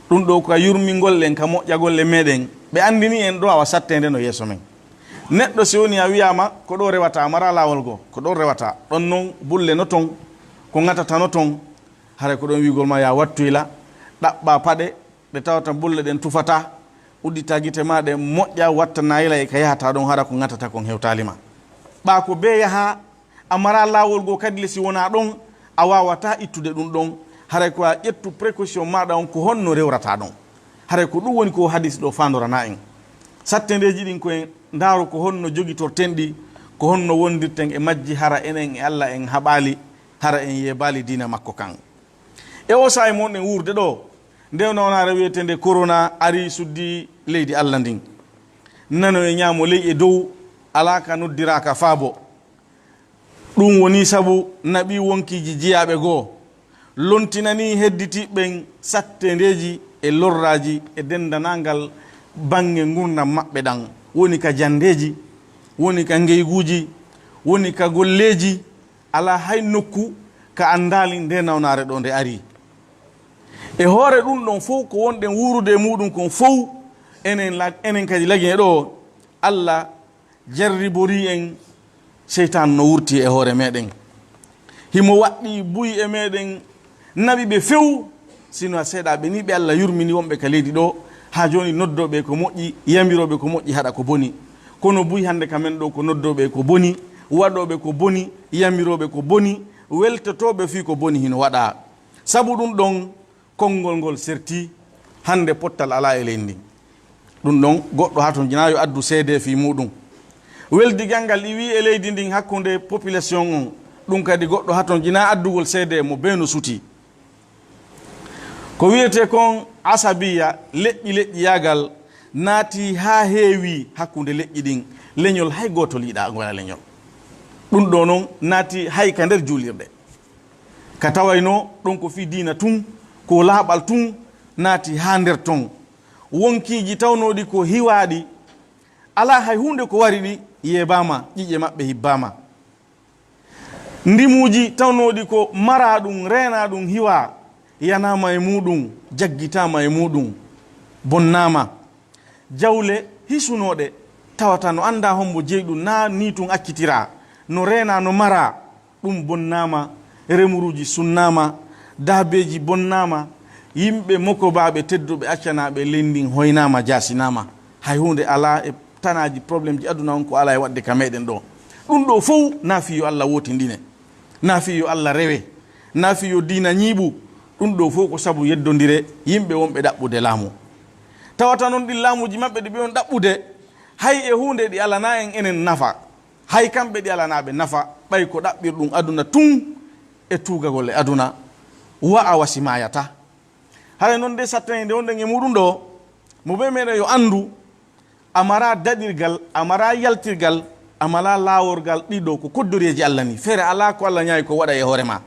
ɗun ɗoo ka yurmingol en, ka moƴƴagol e meɗen. Ɓe anndini en ɗoo awa satteende no yeeso men. Neɗɗo si woni a wi'aama ko ɗoo rewata, a maraa laawol goo, ko ɗon rewata, ɗon non bulle no ton, ko ŋatata no ton, haray ko ɗon wi'ugol ma yaa wattu yila, ɗaɓɓaa paɗe, ɗe tawata bulle ɗen tufataa, udditaa gite maa ɗen moƴƴa, watta naayila e ka yahataa ɗon, hara ko ŋatata kon hewtaali ma. Ɓaa ko bee yahaa, a maraa laawol goo kadi le, si wonaa ɗon, a waawataa ittude ɗun ɗon. Haray ko a ƴettu précaution maaɗa on, ko honno rewrataa ɗon. Haray ko ɗun woni ko hadiis ɗoo faandoranaa en. Satteendeeji ɗin, ko en ndaaru ko honno jogitorten ɗi, ko honno wondirten e majji, hara enen e Allah en haɓaali, hara en yeebaali diina makko kan. E oo saa'i mo wonɗen wuurde ɗoo, nde nawnaare wi'eteende korona arii, suddi leydi Allah ndin. Nano e ñaamo, ley e dow, alaa ka noddiraaka faabo. Ɗun wonii sabu naɓii wonkiiji jiyaaɓe goo, lontinanii hedditiiɓe ɓen satteendeeji e lorraaji e denndanaangal baŋŋe ngurndan maɓɓe ɗan, woni ka janndeeji, woni ka ngeyguuji, woni ka golleeji, alaa hay nokku ka anndaali nde nawnaare ɗoo nde arii. E hoore ɗun ɗon fow, ko wonɗen wuurude e muuɗun kon fow, enen la-, enen kadi lagine ɗoo, Allah jarriborii en, seytaane no wurtii e hoore meɗen. Himo waɗɗii buy e meɗen, naɓi ɓe few. Sino a seeɗaaɓe nii ɓe Allah yurmini wonɓe ka leydi ɗoo, haa jooni noddooɓe ko moƴƴi, yamirooɓe ko moƴƴi, haɗa ko boni. Kono buy hannde ka men ɗoo ko noddooɓe ko boni, waɗooɓe ko boni, yamirooɓe ko boni, weltotooɓe fii ko boni hino waɗaa. Sabu ɗun ɗon, konngol ngol sertii, hannde pottal alaa e leydi ndin. Ɗun ɗon, goɗɗo hatonjinaa yo addu seedee fii muuɗun. Weldigal ngal iwii e leydi ndin hakkunde population on, ɗun kadi goɗɗo hatonjinaa addugol seedee, mo bee no sutii. Ko wi'etee kon asabiya, leƴƴi leƴƴiyaagal, naatii haa heewii hakkunde leƴƴi ɗin. Leñol hay gootol yiɗaa ngol leñol. Ɗun ɗoo non naatii hay ka nder juulirɗe. Ka tawaynoo ɗon ko fii diina tun, ko laaɓal tun, naati haa nder ton. Wonkiiji tawnooɗi ko hiwaaɗi, alaa hay huunde ko wari ɗi, yeebaama, ƴiƴe maɓɓe hibbaama. Ndimuuji tawnooɗi ko maraa ɗun, reenaa ɗun, hiwaa, yanaama e muuɗum, jaggitaama e muuɗum, bonnaama. Jawle hisunooɗe tawata no anndaa hombo jeyi ɗum, naa nii tun accitiraa, no reenaa, no maraa, ɗum bonnaama, remuruuji sunnaama, daabeeji bonnaama, yimɓe mokobaaɓe tedduɓe accanaaɓe leydi ndin hoynaama, jaasinaama. Hay huunde alaa e tanaaji, problemji aduna on ko alaa e waɗde ka meɗen ɗo. Ɗum ɗo fow naa fii yo Allah wootindine, naa fii yo Allah rewe, naa fii yo diina ñiiɓu. Ɗum ɗo fow ko sabu yeddondire yimɓe wonɓe ɗaɓɓude laamu. Tawata non ɗin laamuuji maɓɓe ɗi ɓe on ɗaɓɓude, hay e huunde ɗi alanaa en enen nafa. Hay kamɓe ɗi alanaa ɓe nafa, ɓay ko ɗaɓɓirɗum aduna tun e tuugagol e aduna, wa a wasi maayataa. Haray non nde satteende wonɗen e muuɗum ɗo, mo bee meɗen yo anndu, a maraa daɗirgal, a maraa yaltirgal, a maraa laaworgal, ɗiɗo ko koddoreeji Allah ni. Feere alaa ko Allah ñaayi ko waɗa e hoore maa.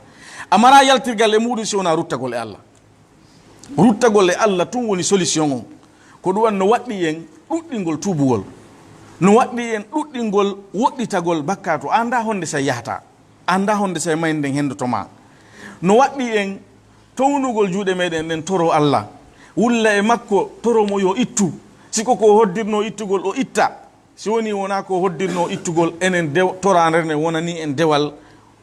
A maraa yaltirgal e muuɗum si wonaa ruttagol e Allah. Ruttagol e Allah tun woni solution on. Ko ɗum waɗi no waɗɗii en ɗuɗɗingol tuubugol. No waɗɗii en ɗuɗɗingol woɗɗitagol bakkaatu. A anndaa honde say yahata. A anndaa honde say mayde nden hendoto maa. No waɗɗii en townugol juuɗe meɗen ɗen toro Allah. Wulla e makko toro mo yo ittu. Si ko ko hoddirnoo ittugol o itta. Si wonii wonaa ko hoddirnoo ittugol, enen dew-, toraare nden wonanii en dewal,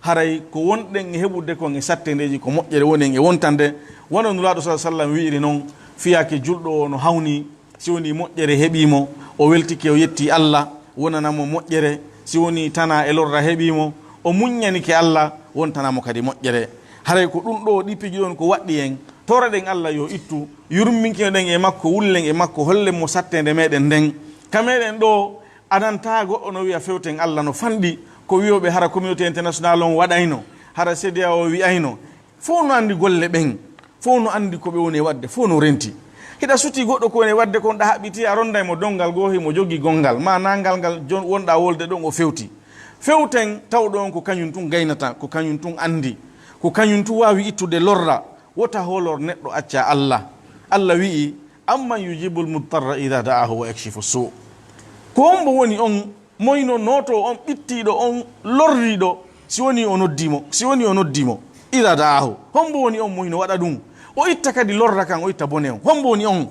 haray ko wonɗen e heɓude kon e satteendeeji ko moƴƴere woni en e wontande. Wano Nulaaɗo sallallaahu alayhi wa sallam wi'iri non, fiyaake julɗo o no hawnii, si wonii moƴƴere heɓii mo, o weltike o yettii Allah, wonana mo moƴƴere, si wonii tanaa e lorra heɓii mo, o muññanike Allah, wontana mo kadi moƴƴere. Haray ko ɗum ɗoo, ɗii piiji ɗon ko waɗɗii en, toroɗen Allah yo ittu, yurminkinoɗen e makko, wullen e makko, hollen mo satteende meɗen nden. Ka meɗen ɗoo, Adantaa goɗɗo no wi'a fewten Allah no fanɗi, ko wi'ooɓe hara communauté international on waɗayno, hara C D A O wi'ayno. Fow no anndi golle ɓen, fow no anndi ko ɓe woni e waɗde, fow no renti. Hiɗa sutii goɗɗo ko woni e waɗde kon, ɗa haɓɓitii, a ronnday mo donngal goo, himo jogii gonngal, maa nangal ngal jon-, wonɗaa wolde ɗon o fewti. Fewten tawɗo on ko kañum tun gaynata, ko kañum tun anndi, ko kañum tun waawi ittude lorra, wota hoolor neɗɗo acca Allah. Allah wi'i, "Amman yujibul mudtarra idha da'ahu wa yakshifu su." Ko hombo woni on moyno nootoo on ɓittiiɗo on lorriiɗo si woni o noddii mo, si woni o noddii mo? Idha da'ahu. Hombo woni on moyno waɗa ɗum? O itta kadi lorra kan, o itta bone on. Hombo woni on?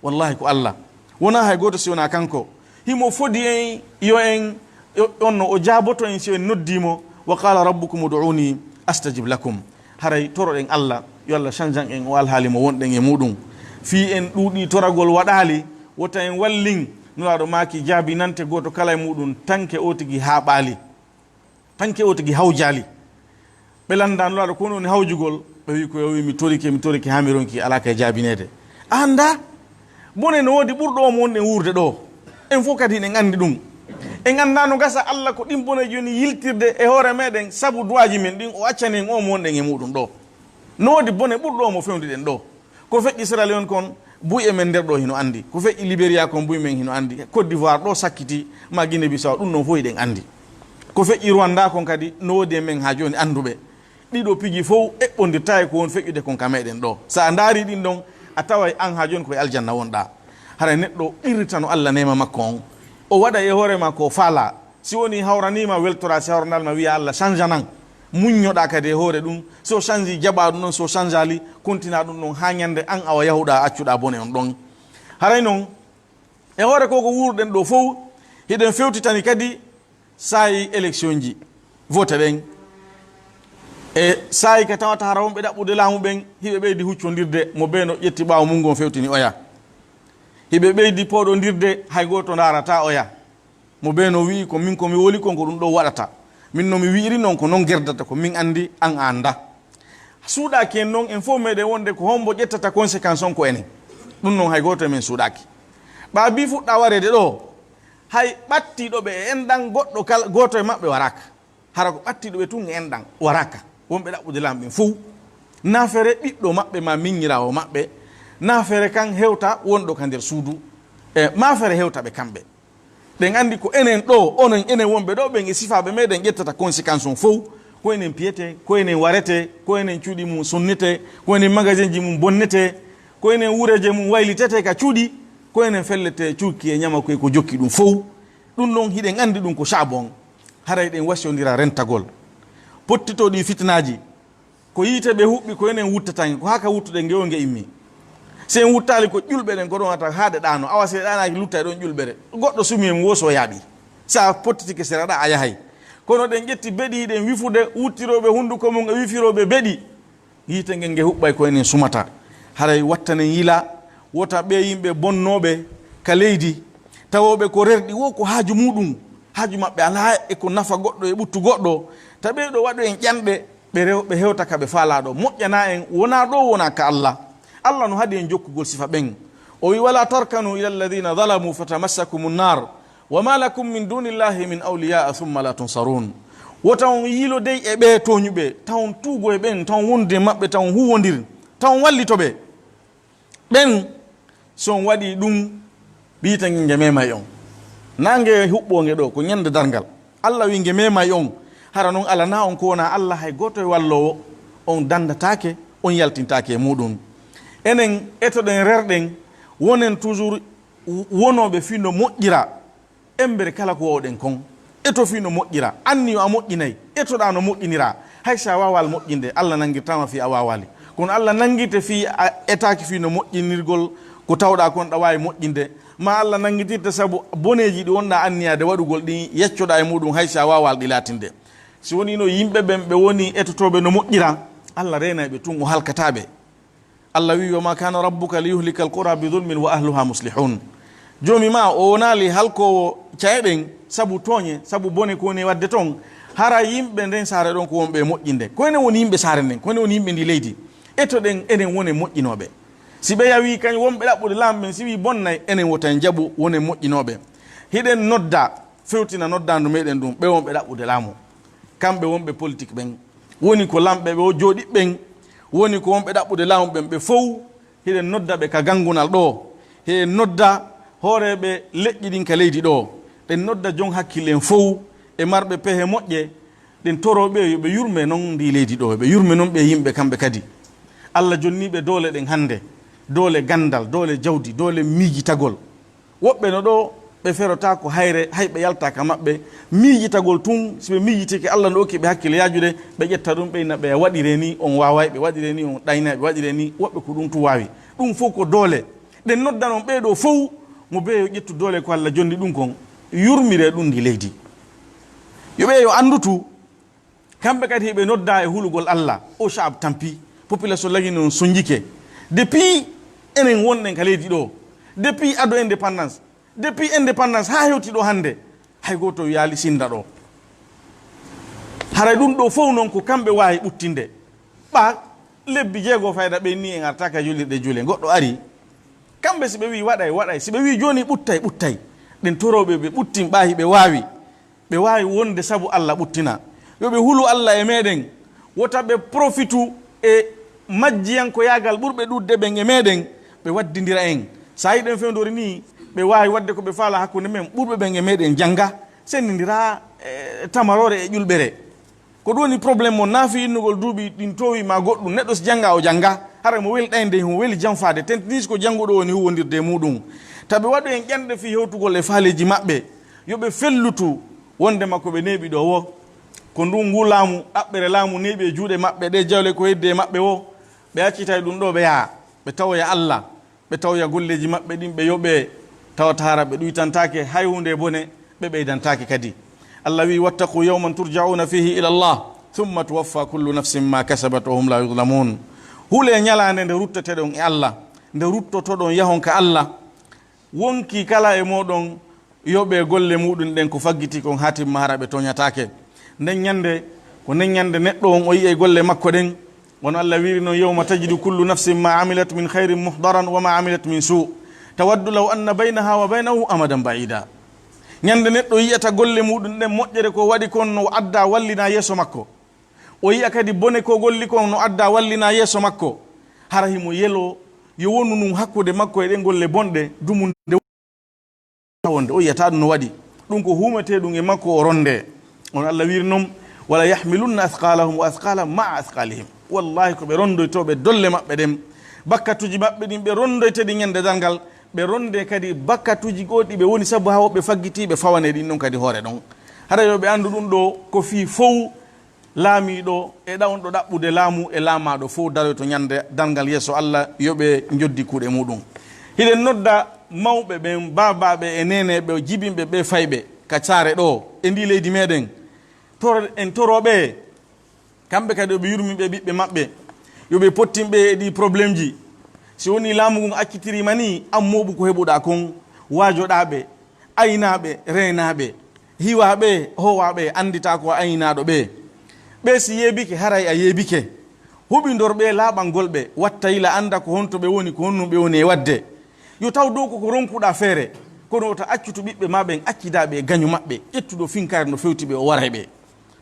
Wallahi ko Allah. Wonaa hay gooto si wonaa kanko. Himo fodi en, yo en, yo, on no o jaaboto en si en noddii mo. "Wa qala rabbukum ud'uni astajib lakum." Haray toroɗen Allah, yo Allah canjan en o alhaali mo wonɗen e muɗum. Fii en ɗuuɗii toragol waɗaali, wota en wallin. Nulaaɗo maaki jaabinante gooto kala e muɗum, tanke o tigi haaɓaali. Tanke o tigi hawjaali. Ɓe lannda Nulaaɗo ko woni hawjugol, ɓe wi ko yo wi mi torike, mi torike haa mi ronki, alaa kay jaabineede. A anndaa? Bone no woodi ɓurɗo o mo wonɗen wuurde ɗo. En fof kadi en anndi ɗum. En anndaa no gasa Allah ko ɗin boneeji woni yiltirde e hoore meɗen sabu duwaaji men ɗin, o accani en o mo wonɗen e muɗum ɗo. No woodi bone ɓurɗo o mo fewndiden ɗo. Ko feƴƴi Sierra Leone kon, buy e men nder ɗo hino anndi. Ko feƴƴi Liberia kon, buy men hino anndi. Côte d'Ivoire ɗo sakkiti, ma Guinée Bissau, ɗum ɗon fof hiɗen anndi. Ko feƴƴi Rwanda kon kadi, no woodi e men haa jooni annduɓe. Ɗiɗo piiji fof eɓɓondirtaa e ko woni feƴƴude kon ka meɗen ɗo. So a ndaari ɗin ɗon, a taway an haa jooni ko e aljanna wonɗaa. Haray neɗɗo qirritano Allah neema makko on. O waɗa e hoore ma ko faalaa. Si woni hawraniima, weltoraa. Si hawranaali ma, wiya Allah canjanan. Muññoɗaa kadi e hoore ɗum. So canji, jaɓaa ɗum ɗon. So canjaali, kontinaa ɗum ɗon haa ñande an awa yahuɗaa, accuɗaa bone on ɗon. Haray non, e hoore ko ko wuurɗen ɗo fow, hiɗen fewtitani kadi saayi élection ji, vote ɗen. E saayi ka tawata hara wonɓe ɗaɓɓude laamu ɓen, hiɓe ɓeydi huccondirde, mo bee no ƴetti ɓaawo mun ngon fewtini oya. Hiɓe ɓeydi pooɗondirde, hay gooto ndaarataa oya. Mo bee no wi'i ko min ko mi woli kon ko ɗum ɗo waɗata. Min no mi wi'iri non ko non gerdata ko min anndi, an a anndaa. Suuɗaaki en non, en fof meɗen wonde ko hombo ƴettata conséquence on ko enen. Ɗum non hay gooto e men suuɗaaki. Ɓaabii fuɗɗaa wareede ɗo, hay ɓattiiɗo ɓe e enɗan goɗɗo kala, gooto e maɓɓe waraaka. Hara ko ɓattiiɗo ɓe tun e enɗan waraaka. Wonɓe ɗaɓɓude laamu ɓen fow. Naafere ɓiɗɗo maɓɓe maa miññiraawo maɓɓe. Naafere kan hewta wonɗo ka nder suudu. E maafere hewta ɓe kamɓe. Ɗen anndi ko enen ɗo, onon enen wonɓe ɗo ɓen e sifaaɓe meɗen ƴettata conséquence on fow. Ko enen piyetee, ko enen waretee, ko enen cuuɗi mum sonnetee, ko enen magasinji mum bonnetee, ko enen wureeje mum waylitete ka cuuɗi, ko enen fellete cuuki e ñamaku e ko jokki ɗum fow. Ɗum ɗon hiɗen anndi ɗum ko caabu on. Haray ɗen wasiyondira rentagol. Pottitoo ɗi fitinaaji. Ko yiite ɓe huɓɓi, ko enen wuttata nge, ko haka wuttuɗen nge o nge immi. Si en wuttaali ko ƴulɓe ɗen, ko ɗon wata haaɗe ɗaano. Awa si ɗaanaaki lutta e ɗon ƴulɓere. Goɗɗo sumi en wooso yaaɓi. Sa pottitike sera ɗa a yahay. Kono ɗen ƴetti beɗi ɗen wifude, wuttirooɓe hunduko mum e wifirooɓe beɗi. Yiite ngen nge huɓɓay ko enen sumata. Haray wattanen yila, wota ɓe yimɓe bonnooɓe ka leydi, tawooɓe ko rerɗi wo ko haaju muɗum. Haaju maɓɓe alaa e ko nafa goɗɗo e ɓuttu goɗɗo. Ta ɓee ɗo waɗo en ƴanɗe, ɓe rew-, ɓe hewta ka ɓe faalaa ɗo. Moƴƴanaa en, wonaa ɗo, wonaa ka Allah. Allah no haɗi en jokkugol sifa ɓen. O wi, "Wala tarkanu ila alladhina zalamu fatamassakumun nar, wa ma lakum min dunillahi min awliya thumma la tunsarun." Wota on yiilodey e ɓee tooñuɓe, ta on tuugo e ɓen, ta on wondu e maɓɓe, ta on huwondir, ta on wallito ɓe. Ɓen, si on waɗii ɗum, ɓiita nge nge memay on. Naa nge huɓɓoo nge ɗo, ko ñande darngal. Allah wi nge memay on. Hara non alanaa on ko wonaa Allah hay gooto e walloowo, on danndataake, on yaltintaake e muɗum. Enen etoɗen rerɗen, wonen toujours wonooɓe fii no moƴƴira. Embere kala ko wowɗen kon, eto fii no moƴƴira. Anniyo a moƴƴinay, etoɗaa no moƴƴiniraa. Hay si a waawaali moƴƴinde, Allah nanngirtaama fii a waawaali. Kono Allah nanngirte fii a etaaki fii no moƴƴinirgol ko tawɗaa kon ɗa waawi moƴƴinde. Maa Allah nanngirtirte sabu boneeji ɗi wonɗaa anniyaade waɗugol ɗin, yeccoɗaa e muɗum hay si a waawaali ɗi laatinde. Si wonii no yimɓe ɓen ɓe woni etotooɓe no moƴƴira, Allah reenay ɓe tun, o halkataa ɓe. Allah wi'i, "Wa ma kana rabbuka liyuhlika alqura bi dhulmin wa ahluha muslihun." Joomi maa, o wonaali halkoowo ca'e ɗen sabu tooñe, sabu bone ko woni e waɗde ton. Hara yimɓe nden saare ɗon ko wonɓe e moƴƴinde. Ko enen woni yimɓe saare nden, ko enen woni yimɓe ndi leydi. Etoɗen, enen wonen moƴƴinooɓe. Si ɓe yawii kañ wonɓe ɗaɓɓude laamu ɓen, si wii bonnay, enen wota en jaɓu, wonen moƴƴinooɓe. Hiɗen nodda, fewtina noddaandu meɗen ndun, ɓe wonɓe ɗaɓɓude laamu. Kamɓe wonɓe politik ɓen. Woni ko lamɓe ɓe o jooɗiɓɓen, woni ko wonɓe ɗaɓɓude laamu ɓen ɓe fow, hiɗen nodda ɓe ka ganngunal ɗoo. Hiɗen nodda hooreeɓe leƴƴi ɗin ka leydi ɗoo. Ɗen nodda jon hakkille en fow e marɓe pehe moƴƴe, ɗen toroo ɓe yo ɓe yurme non ndi leydi ɗoo, ɓe yurme non ɓe yimɓe kamɓe kadi. Allah jonnii ɓe doole ɗen hannde, doole ganndal, doole jawdi, doole miijitagol. Woɓɓe no ɗoo, ɓe ferotaako hayre, hay ɓe yaltaaka maɓɓe. Miijitagol tun, si ɓe miijitike Allah no okki ɓe hakkille yaajude, ɓe ƴetta ɗum, ɓe ina ɓe waɗiree ni, on waaway, ɓe waɗiree ni, on ɗaynay, ɓe waɗiree ni, woɓɓe ko ɗum tun waawi. Ɗum fow ko doole. Ɗen nodda non ɓee ɗoo fow, mo bee yo ƴettu doole ko Allah jonni ɗum kon, yurmiree ɗum ndi leydi. Yo ɓe yo anndu tu, kamɓe kadi hiɓe nodda e hulugol Allah. O sha'ab tampi, population lagine on sonjike. Depuis enen wonɗen ka leydi ɗoo, depuis ado indépendance, depuis indépendance haa hewti ɗoo hannde, hay gooto wiyaali sinda ɗoo. Haray ɗum ɗoo fow non ko kamɓe waawi ɓuttinde. Ɓa lebbi jeego fayda ɓe ni en artaka julirɗe juule, goɗɗo ari. Kamɓe si ɓe wii waɗay, waɗay. Si ɓe wii jooni ɓuttay, ɓuttay. Ɗen torooɓe ɓe ɓuttin ɓaahi ɓe waawi. Ɓe waawi wonde sabu Allah ɓuttina. Yo ɓe hulu Allah e meɗen. Wota ɓe profitu e majjiyankoyaagal ɓurɓe ɗuuɗde ɓen e meɗen. Ɓe waddindira en. Sa yiɗen fewndori ni, ɓe waawi waɗde ko ɓe faala hakkunde men. Ɓurɓe ɓen e meɗen jannga, senndindira, e, tamaroore e ƴulɓere. Ko ɗum woni problème mo naafi innugol duuɓi ɗin toowi ma goɗɗum. Neɗɗo si jannga o jannga, hara mo weli ɗaynde, himo weli janfaade. Tentinii si ko jannguɗo woni huwondirde e muɗum. Tabi waɗu en ƴanɗe fii hewtugol e faaleeji maɓɓe. Yo ɓe fellutu wondema ko ɓe neeɓi ɗoo wo, ko ndun ngu laamu, ɗaɓɓere laamu neeɓi e juuɗe maɓɓe, ɗe jawle ko heddi e maɓɓe wo, ɓe accitay ɗum ɗoo ɓe yaha, ɓe tawoya Allah. Ɓe tawoya golleeji maɓɓe ɗin, ɓe yoɓee, tawata hara ɓe ɗuytantaake hay huunde e bone, ɓe ɓeydantaake kadi. Allah wi'i, "Wattaqu yawman turja'una fihi ila Allah, thumma tuwaffa kullu nafsin ma kasabat wa hum la yuzlamun." Hulee ñalaande nde ruttotoɗon e Allah, nde ruttotoɗon yahon ka Allah. Wonkii kala e mooɗon yoɓee golle muuɗum ɗen ko faggitii kon, haa timma hara ɓe tooñataake. Nden ñande, ko nden ñande neɗɗo on o yi'ay golle makko ɗen. Wano Allah wiiri non, "Yawma tajidu kullu nafsin ma amilat min khayrin muhdaran wa ma amilat min su', tawaddu law anna baynaha wa baynahu amadan ba'ida." Ñande neɗɗo yi'ata golle muuɗum ɗen, moƴƴere ko waɗi kon no adda wallina yeeso makko. O yi'a kadi bone ko golli kon no adda wallina yeeso makko. Hara himo yelo yo wonu nun hakkunde makko e ɗen golle bonɗe, dumunde wonde o yi'ata ɗum no waɗi. Ɗum ko huumetee ɗum e makko o rondee. On Allah wiiri non, "Wala yahmilunna athqalahum wa athqalan ma'a athqalihim." Wallahi ko ɓe rondoytooɓe dolle maɓɓe ɗen. Bakkatuuji maɓɓe ɗin ɓe rondoyte ɗi ñande darngal, ɓe rondee kadi bakkatuuji goo ɗi ɓe woni sabu haa woɓɓe faggitii ɓe fawanee ɗin non kadi hoore ɗon. Hara yo ɓe anndu ɗum ɗoo ko fii fow Laamiiɗo e ɗawnɗo ɗaɓɓude laamu e laamaaɗo fof daroyto ñande darngal yeeso Allah, yo ɓe njoddi kuuɗe muɗum. Hiɗen nodda mawɓe ɓen, baabaaɓe e neeneeɓe jibinɓe ɓe fayɓe ka saare ɗo e ndi leydi meɗen. Tor-, en torooɓe, kamɓe kadi yo ɓe yurmin ɓe ɓiɓɓe maɓɓe, yo ɓe pottin ɓe e ɗi problemji. Si woni laamu ngun accitiriima ni, an mooɓu ko heɓuɗaa kon, waajoɗaa ɓe, aynaaɓe, reenaaɓe, hiwaaɓe, hoowaaɓe, annditaa ko a aynaaɗo ɓe. Ɓe si yeebike, haray a yeebike. Huɓindor ɓe laaɓangol ɓe, watta yila annda ko honto ɓe woni, ko honno ɓe woni e waɗde. Yo taw dow koko ronkuɗaa feere, kono wota accutu ɓiɓɓe maa ɓen accidaa ɓe e gaño maɓɓe, ƴettuɗo finkaari no fewti ɓe o waray ɓe.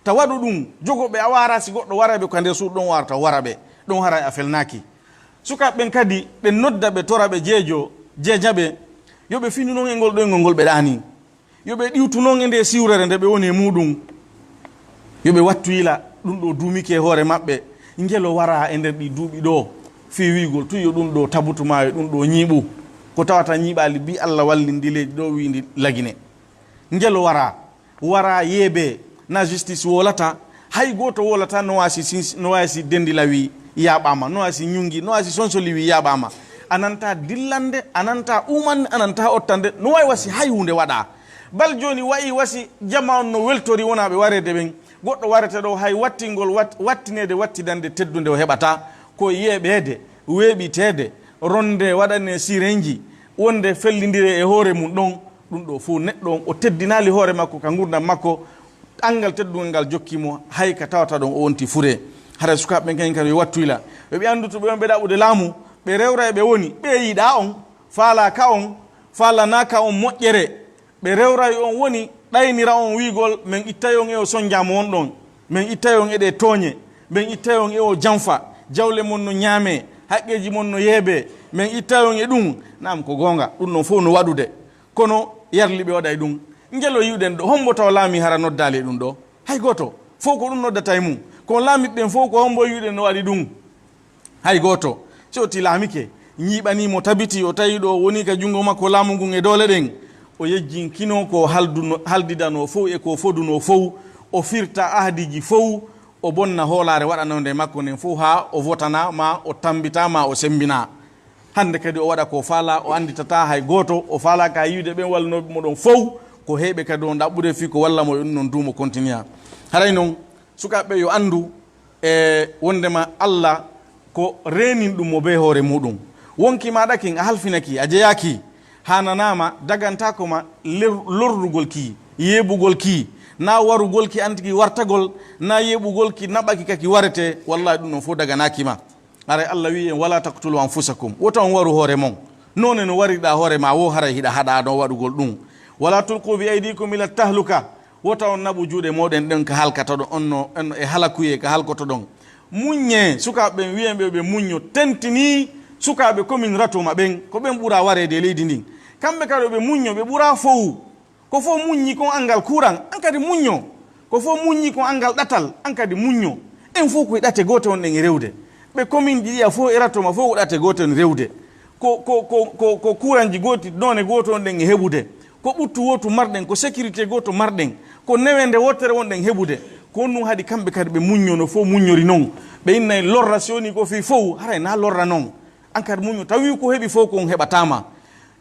Ta waɗu ɗum, jogo ɓe a waara si goɗɗo waray ɓe ka nder suudu ɗon warata wara ɓe, ɗon haray a felnaaki. Sukaaɓe ɓen kadi, ɓe nodda ɓe tora ɓe jeejo, jeeja ɓe, yo ɓe finu non e ngol ɗoyngol ngol ɓe ɗaani. Yo ɓe ɗiwtu non e nde siwrere nde ɓe woni e muuɗum. Yo ɓe wattu yila, ɗum ɗo duumike e hoore maɓɓe. Ngelo waraa e nder ɗi duuɓi ɗo, fii wi'ugol tun yo ɗum ɗo tabutu maa yo ɗum ɗo ñiiɓu. Ko tawata ñiiɓaali bi Allah wallindi leydi ɗo wi'indi lagine. Ngelo waraa, waraa yeebee, na justice wolata, hay gooto wolata no waasi si, no waasi dendi lawi yaaɓaama, no waasi ñungi, no waasi sonsoli wi yaaɓaama. A nanta dillande, a nanta uumande, a nanta ottande, no wayi wasi hay huunde waɗaa. Bal jooni wayi wasi jama on no weltori wonaaɓe wareede ɓen. Goɗɗo warete ɗo hay wattingol wat-, wattineede wattidande teddunde o heɓata. Ko yeeɓeede, weeɓiteede, ronde waɗane sirenji, wonde fellindire e hoore mum ɗon. Ɗum ɗo fof neɗɗo on o teddinaali hoore makko ka ngurdam makko, anngal teddungal ngal jokki mo, hay ka tawata ɗon o wonti fure. Haray sukaaɓe ɓen kañum kadi yo wattu yila. Ɓe ɓe anndutu ɓe on ɓe ɗaɓɓude laamu, ɓe rewra e ɓe woni, ɓe yiɗaa on, faalaa ka on, faalanaaka on moƴƴere. Ɓe rewra e on woni, ɗaynira on wi'ugol, men ittay on e o sonja mo won ɗon, men ittay on e ɗe tooñe, men ittay on e o janfa, jawle mon no ñaamee, haqqeeji mon no yeebee, men ittay on e ɗum. Naam, ko goonga, ɗum ɗon fof no waɗude. Kono yarli ɓe waɗay ɗum. Ngelo yi'uɗen ɗo, hombo taw laamii hara noddaali e ɗum ɗo? Hay gooto. Fof ko ɗum noddata e mum. Kono laamiiɓe ɓen fof ko hombo yi'uɗen no waɗi ɗum? Hay gooto. Si o ti laamike, ñiiɓanii mo tabiti, o tawi ɗo woni ka junngo makko laamu ngun e doole ɗen, o yejjinkino ko halduno-, haldidanoo fow e ko fodunoo fow, o firta ahdiiji fow, o bonna hoolaare waɗanoonde e makko nden fow haa o votana maa o tammbita maa o semmbina. Hannde kadi o waɗa ko faalaa, o annditataa hay gooto, o faalaaka yi'ude ɓen wallinooɓe mo ɗon fow, ko heeɓe kadi on ɗaɓɓude fii ko walla mo e ɗum ɗon duu mo continua. Haray non, sukaaɓe ɓe yo anndu e wonndema Alla ko reeninɗo mo bee hoore muuɗum. Wonki maaɗa kin a halfinaki, a jeyaaki, haananaama, dagantaako ma ler-, lorrugol ki, yeeɓugol ki, naa warugol ki an tigi wartagol, naa yeeɓugol ki naɓa ki ka ki warete, wallaahi ɗum ɗon fow daganaaki ma. Haray Alla wi'i en, "Walaa taqtuluu anfusakum." Wota on waru hoore mon. Noone no wariɗaa hoore maa woo, haray hiɗa haɗaano waɗugol ɗum. "Walaa tulquu bi aydiikum ila tahluka." Wota on naɓu juuɗe mooɗon ɗen ka halkata ɗon, on no, on e halakuyee ka halkoto ɗon. Muññee, sukaaɓe ɓen wi'en ɓe, ɓe muñño, tentinii sukaaɓe komin Ratoma ɓen, ko ɓen ɓuraa wareede e leydi ndin. Kamɓe kadi ɓe muñño, ɓe ɓuraa fow. Ko fof muññi kon anngal kuran, an kadi muñño. Ko fof muññi kon anngal ɗatal, an kadi muñño. En fof koye ɗate goote wonɗen e rewde. Ɓe komin ɗiya fof e Ratoma fof ko ɗate goote woni rewde. Ko, ko, ko, ko, ko kuranji gooti, noone gooto wonɗen e heɓude. Ko ɓuttu wootu marɗen, ko sécurité gooto marɗen, ko newende wootere wonɗen heɓude. Ko honɗum haɗi kamɓe kadi ɓe muñño no fof muññori non? Ɓe innay lorra si woni ko fii fow, haray na lorra non. An kadi muñño, tawi ko heɓi fof kon heɓataa ma.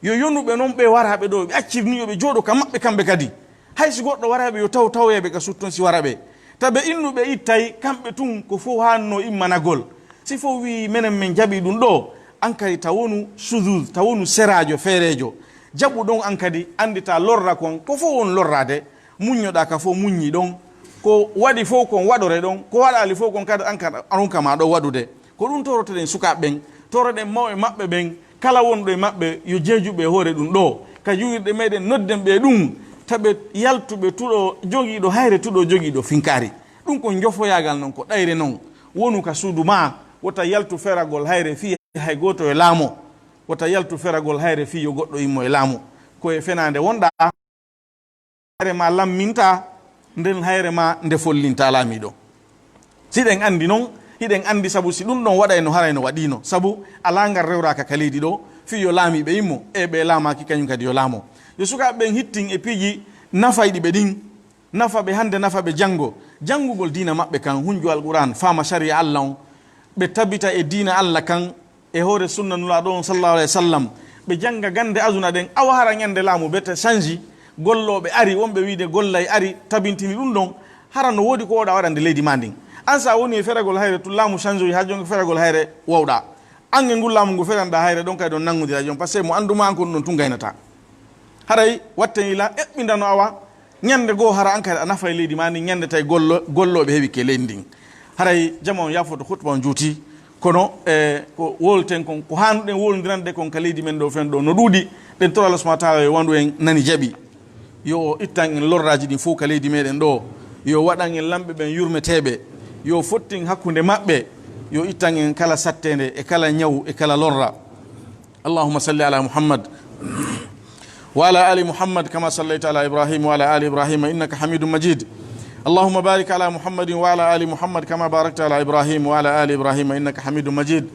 Yo yonuɓe non ɓe waraaɓe ɗo, ɓe accir ni yo ɓe jooɗo ka maɓɓe kamɓe kadi. Hay si goɗɗo waraaɓe yo taw tawoyeeɓe ka sutton si wara ɓe. Ta ɓe innu ɓe ittay kamɓe tun ko fow haanno immanagol. Si fow wi'i menen men jaɓi ɗum ɗo, an kadi ta wonu sudud, ta wonu seraajo, feereejo. Jaɓu ɗon an kadi anndita lorra kon, ko fow won lorraade. Muññoɗaa ka fow muññi ɗon. Ko waɗi fow kon waɗore ɗon, ko waɗaali fow kon kadi an kadi a ronka ma ɗo waɗude. Ko ɗum torotoɗen sukaaɓe ɓen, toroɗen mawɓe maɓɓe ɓen, kala wonɗo e maɓɓe yo jeejuɓe e hoore ɗum ɗo. Ka juulirɗe meɗen nodden ɓe ɗum, ta ɓe yaltu ɓe tuɗo jogiiɗo hayre, tuɗo jogiiɗo finkaari. Ɗum ko njofoyaagal non, ko ɗayre non. Wonu ka suudu maa, wota yaltu feragol hayre fii hay gooto e laamo. Wota yaltu feragol hayre fii yo goɗɗo immo e laamo. Ko e fenaande wonɗaa. Hayre ma lamminta, nden hayre ma nde follinta laamiiɗo. Si ɗen anndi non, hiɗen anndi sabu si ɗum ɗon waɗay no haray no waɗiino. Sabu alaa ngal rewraaka ka leydi ɗo, fii yo laamiiɓe immo, e ɓe laamaaki kañum kadi yo laamo. Yo sukaaɓe ɓen hittin e piiji nafayɗi ɓe ɗin, nafa ɓe hannde, nafa ɓe janngo. Janngugol diina maɓɓe kan, hunjo Alqur'an, faama sariya Allah on, ɓe tabita e diina Allah kan, e hoore sunna Nulaaɗo on, sallallahu alayhi wa sallam, ɓe jannga gannde aduna ɗen, awa hara ñande laamu bete change, gollooɓe ari, wonɓe wiide gollay ari, tabintini ɗum ɗon, hara no woodi ko wowɗaa waɗande leydi maa ndin. An so a woni e feragol hayre, tun laamu change oyi, haa jonka feragol hayre wowɗaa. An e ngun laamu ngu feranɗaa hayre, ɗon kay ɗon nanngondira jom, parce que mo anndu maa an ko ɗum ɗon tun gaynataa. Haray watten yila eɓɓindano awa, ñande goo hara an kadi a nafa e leydi maa ndin, ñande tawi gollo-, gollooɓe heɓike leydi ndin. Haray jama on yaafoto, khutba on juuti, kono, e, ko wowlten kon, ko haanuɗen wowlondirande kon ka leydi men ɗo fen ɗo no ɗuuɗi, ɗen tora Allah subhanahu wa ta'ala yo wandu en nani jaɓi. Yo o ittan en lorraaji ɗin fow ka leydi meɗen ɗo. Yo waɗan en lamɓe ɓen yurmeteeɓe. Yo fottin hakkunde maɓɓe. Yo ittan en kala satteende e kala ñaw e kala lorra. اللهم صل على محمد وعلى آل محمد كما صليت على إبراهيم وعلى آل إبراهيم إنك حميد مجيد. اللهم بارك على محمد وعلى آل محمد كما باركت على إبراهيم وعلى آل إبراهيم إنك حميد مجيد.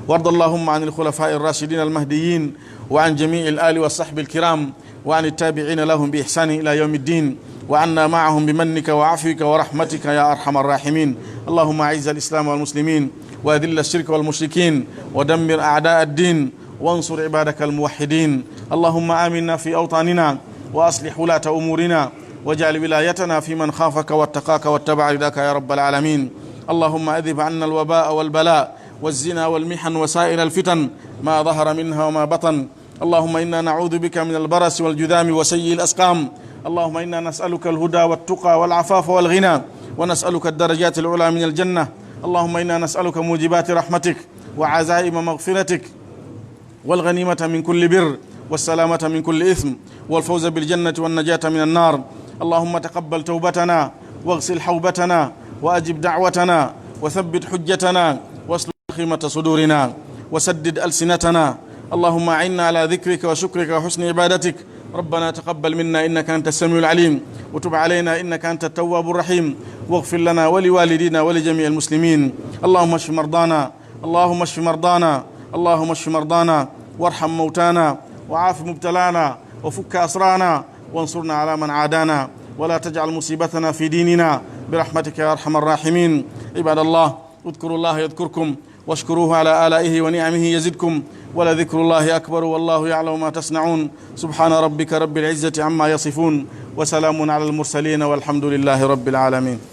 وارض اللهم عن الخلفاء الراشدين المهديين وعن جميع الآل والصحب الكرام وعن التابعين لهم بإحسان إلى يوم الدين وعنا معهم بمنك وعفوك ورحمتك يا أرحم الراحمين. اللهم أعز الإسلام والمسلمين وأذل الشرك والمشركين ودمر أعداء الدين وانصر عبادك الموحدين. اللهم آمنا في أوطاننا وأصلح ولاة أمورنا واجعل ولايتنا في من خافك واتقاك واتبع رضاك يا رب العالمين. اللهم أذهب عنا الوباء والبلاء والزنا والمحن وسائر الفتن ما ظهر منها وما بطن. اللهم إنا نعوذ بك من البرص والجذام وسيء الأسقام. اللهم إنا نسألك الهدى والتقى والعفاف والغنى ونسألك الدرجات العلى من الجنة. اللهم إنا نسألك موجبات رحمتك وعزائم مغفرتك والغنيمة من كل بر والسلامة من كل إثم والفوز بالجنة والنجاة من النار. اللهم تقبل توبتنا واغسل حوبتنا وأجب دعوتنا وثبت حجتنا واسلل خيمة صدورنا وسدد ألسنتنا. اللهم أعنا على ذكرك وشكرك وحسن عبادتك. ربنا تقبل منا إنك أنت السميع العليم وتب علينا إنك أنت التواب الرحيم واغفر لنا ولوالدينا ولجميع المسلمين. اللهم اشف مرضانا اللهم اشف مرضانا، اللهم اشف مرضانا، وارحم موتانا، وعاف مبتلانا، وفك أسرانا، وانصرنا على من عادانا، ولا تجعل مصيبتنا في ديننا، برحمتك يا أرحم الراحمين. عباد الله، اذكروا الله يذكركم، واشكروه على آلائه ونعمه يزدكم، ولذكر الله أكبر، والله يعلم ما تصنعون. سبحان ربك رب العزة عما يصفون، وسلام على المرسلين، والحمد لله رب العالمين.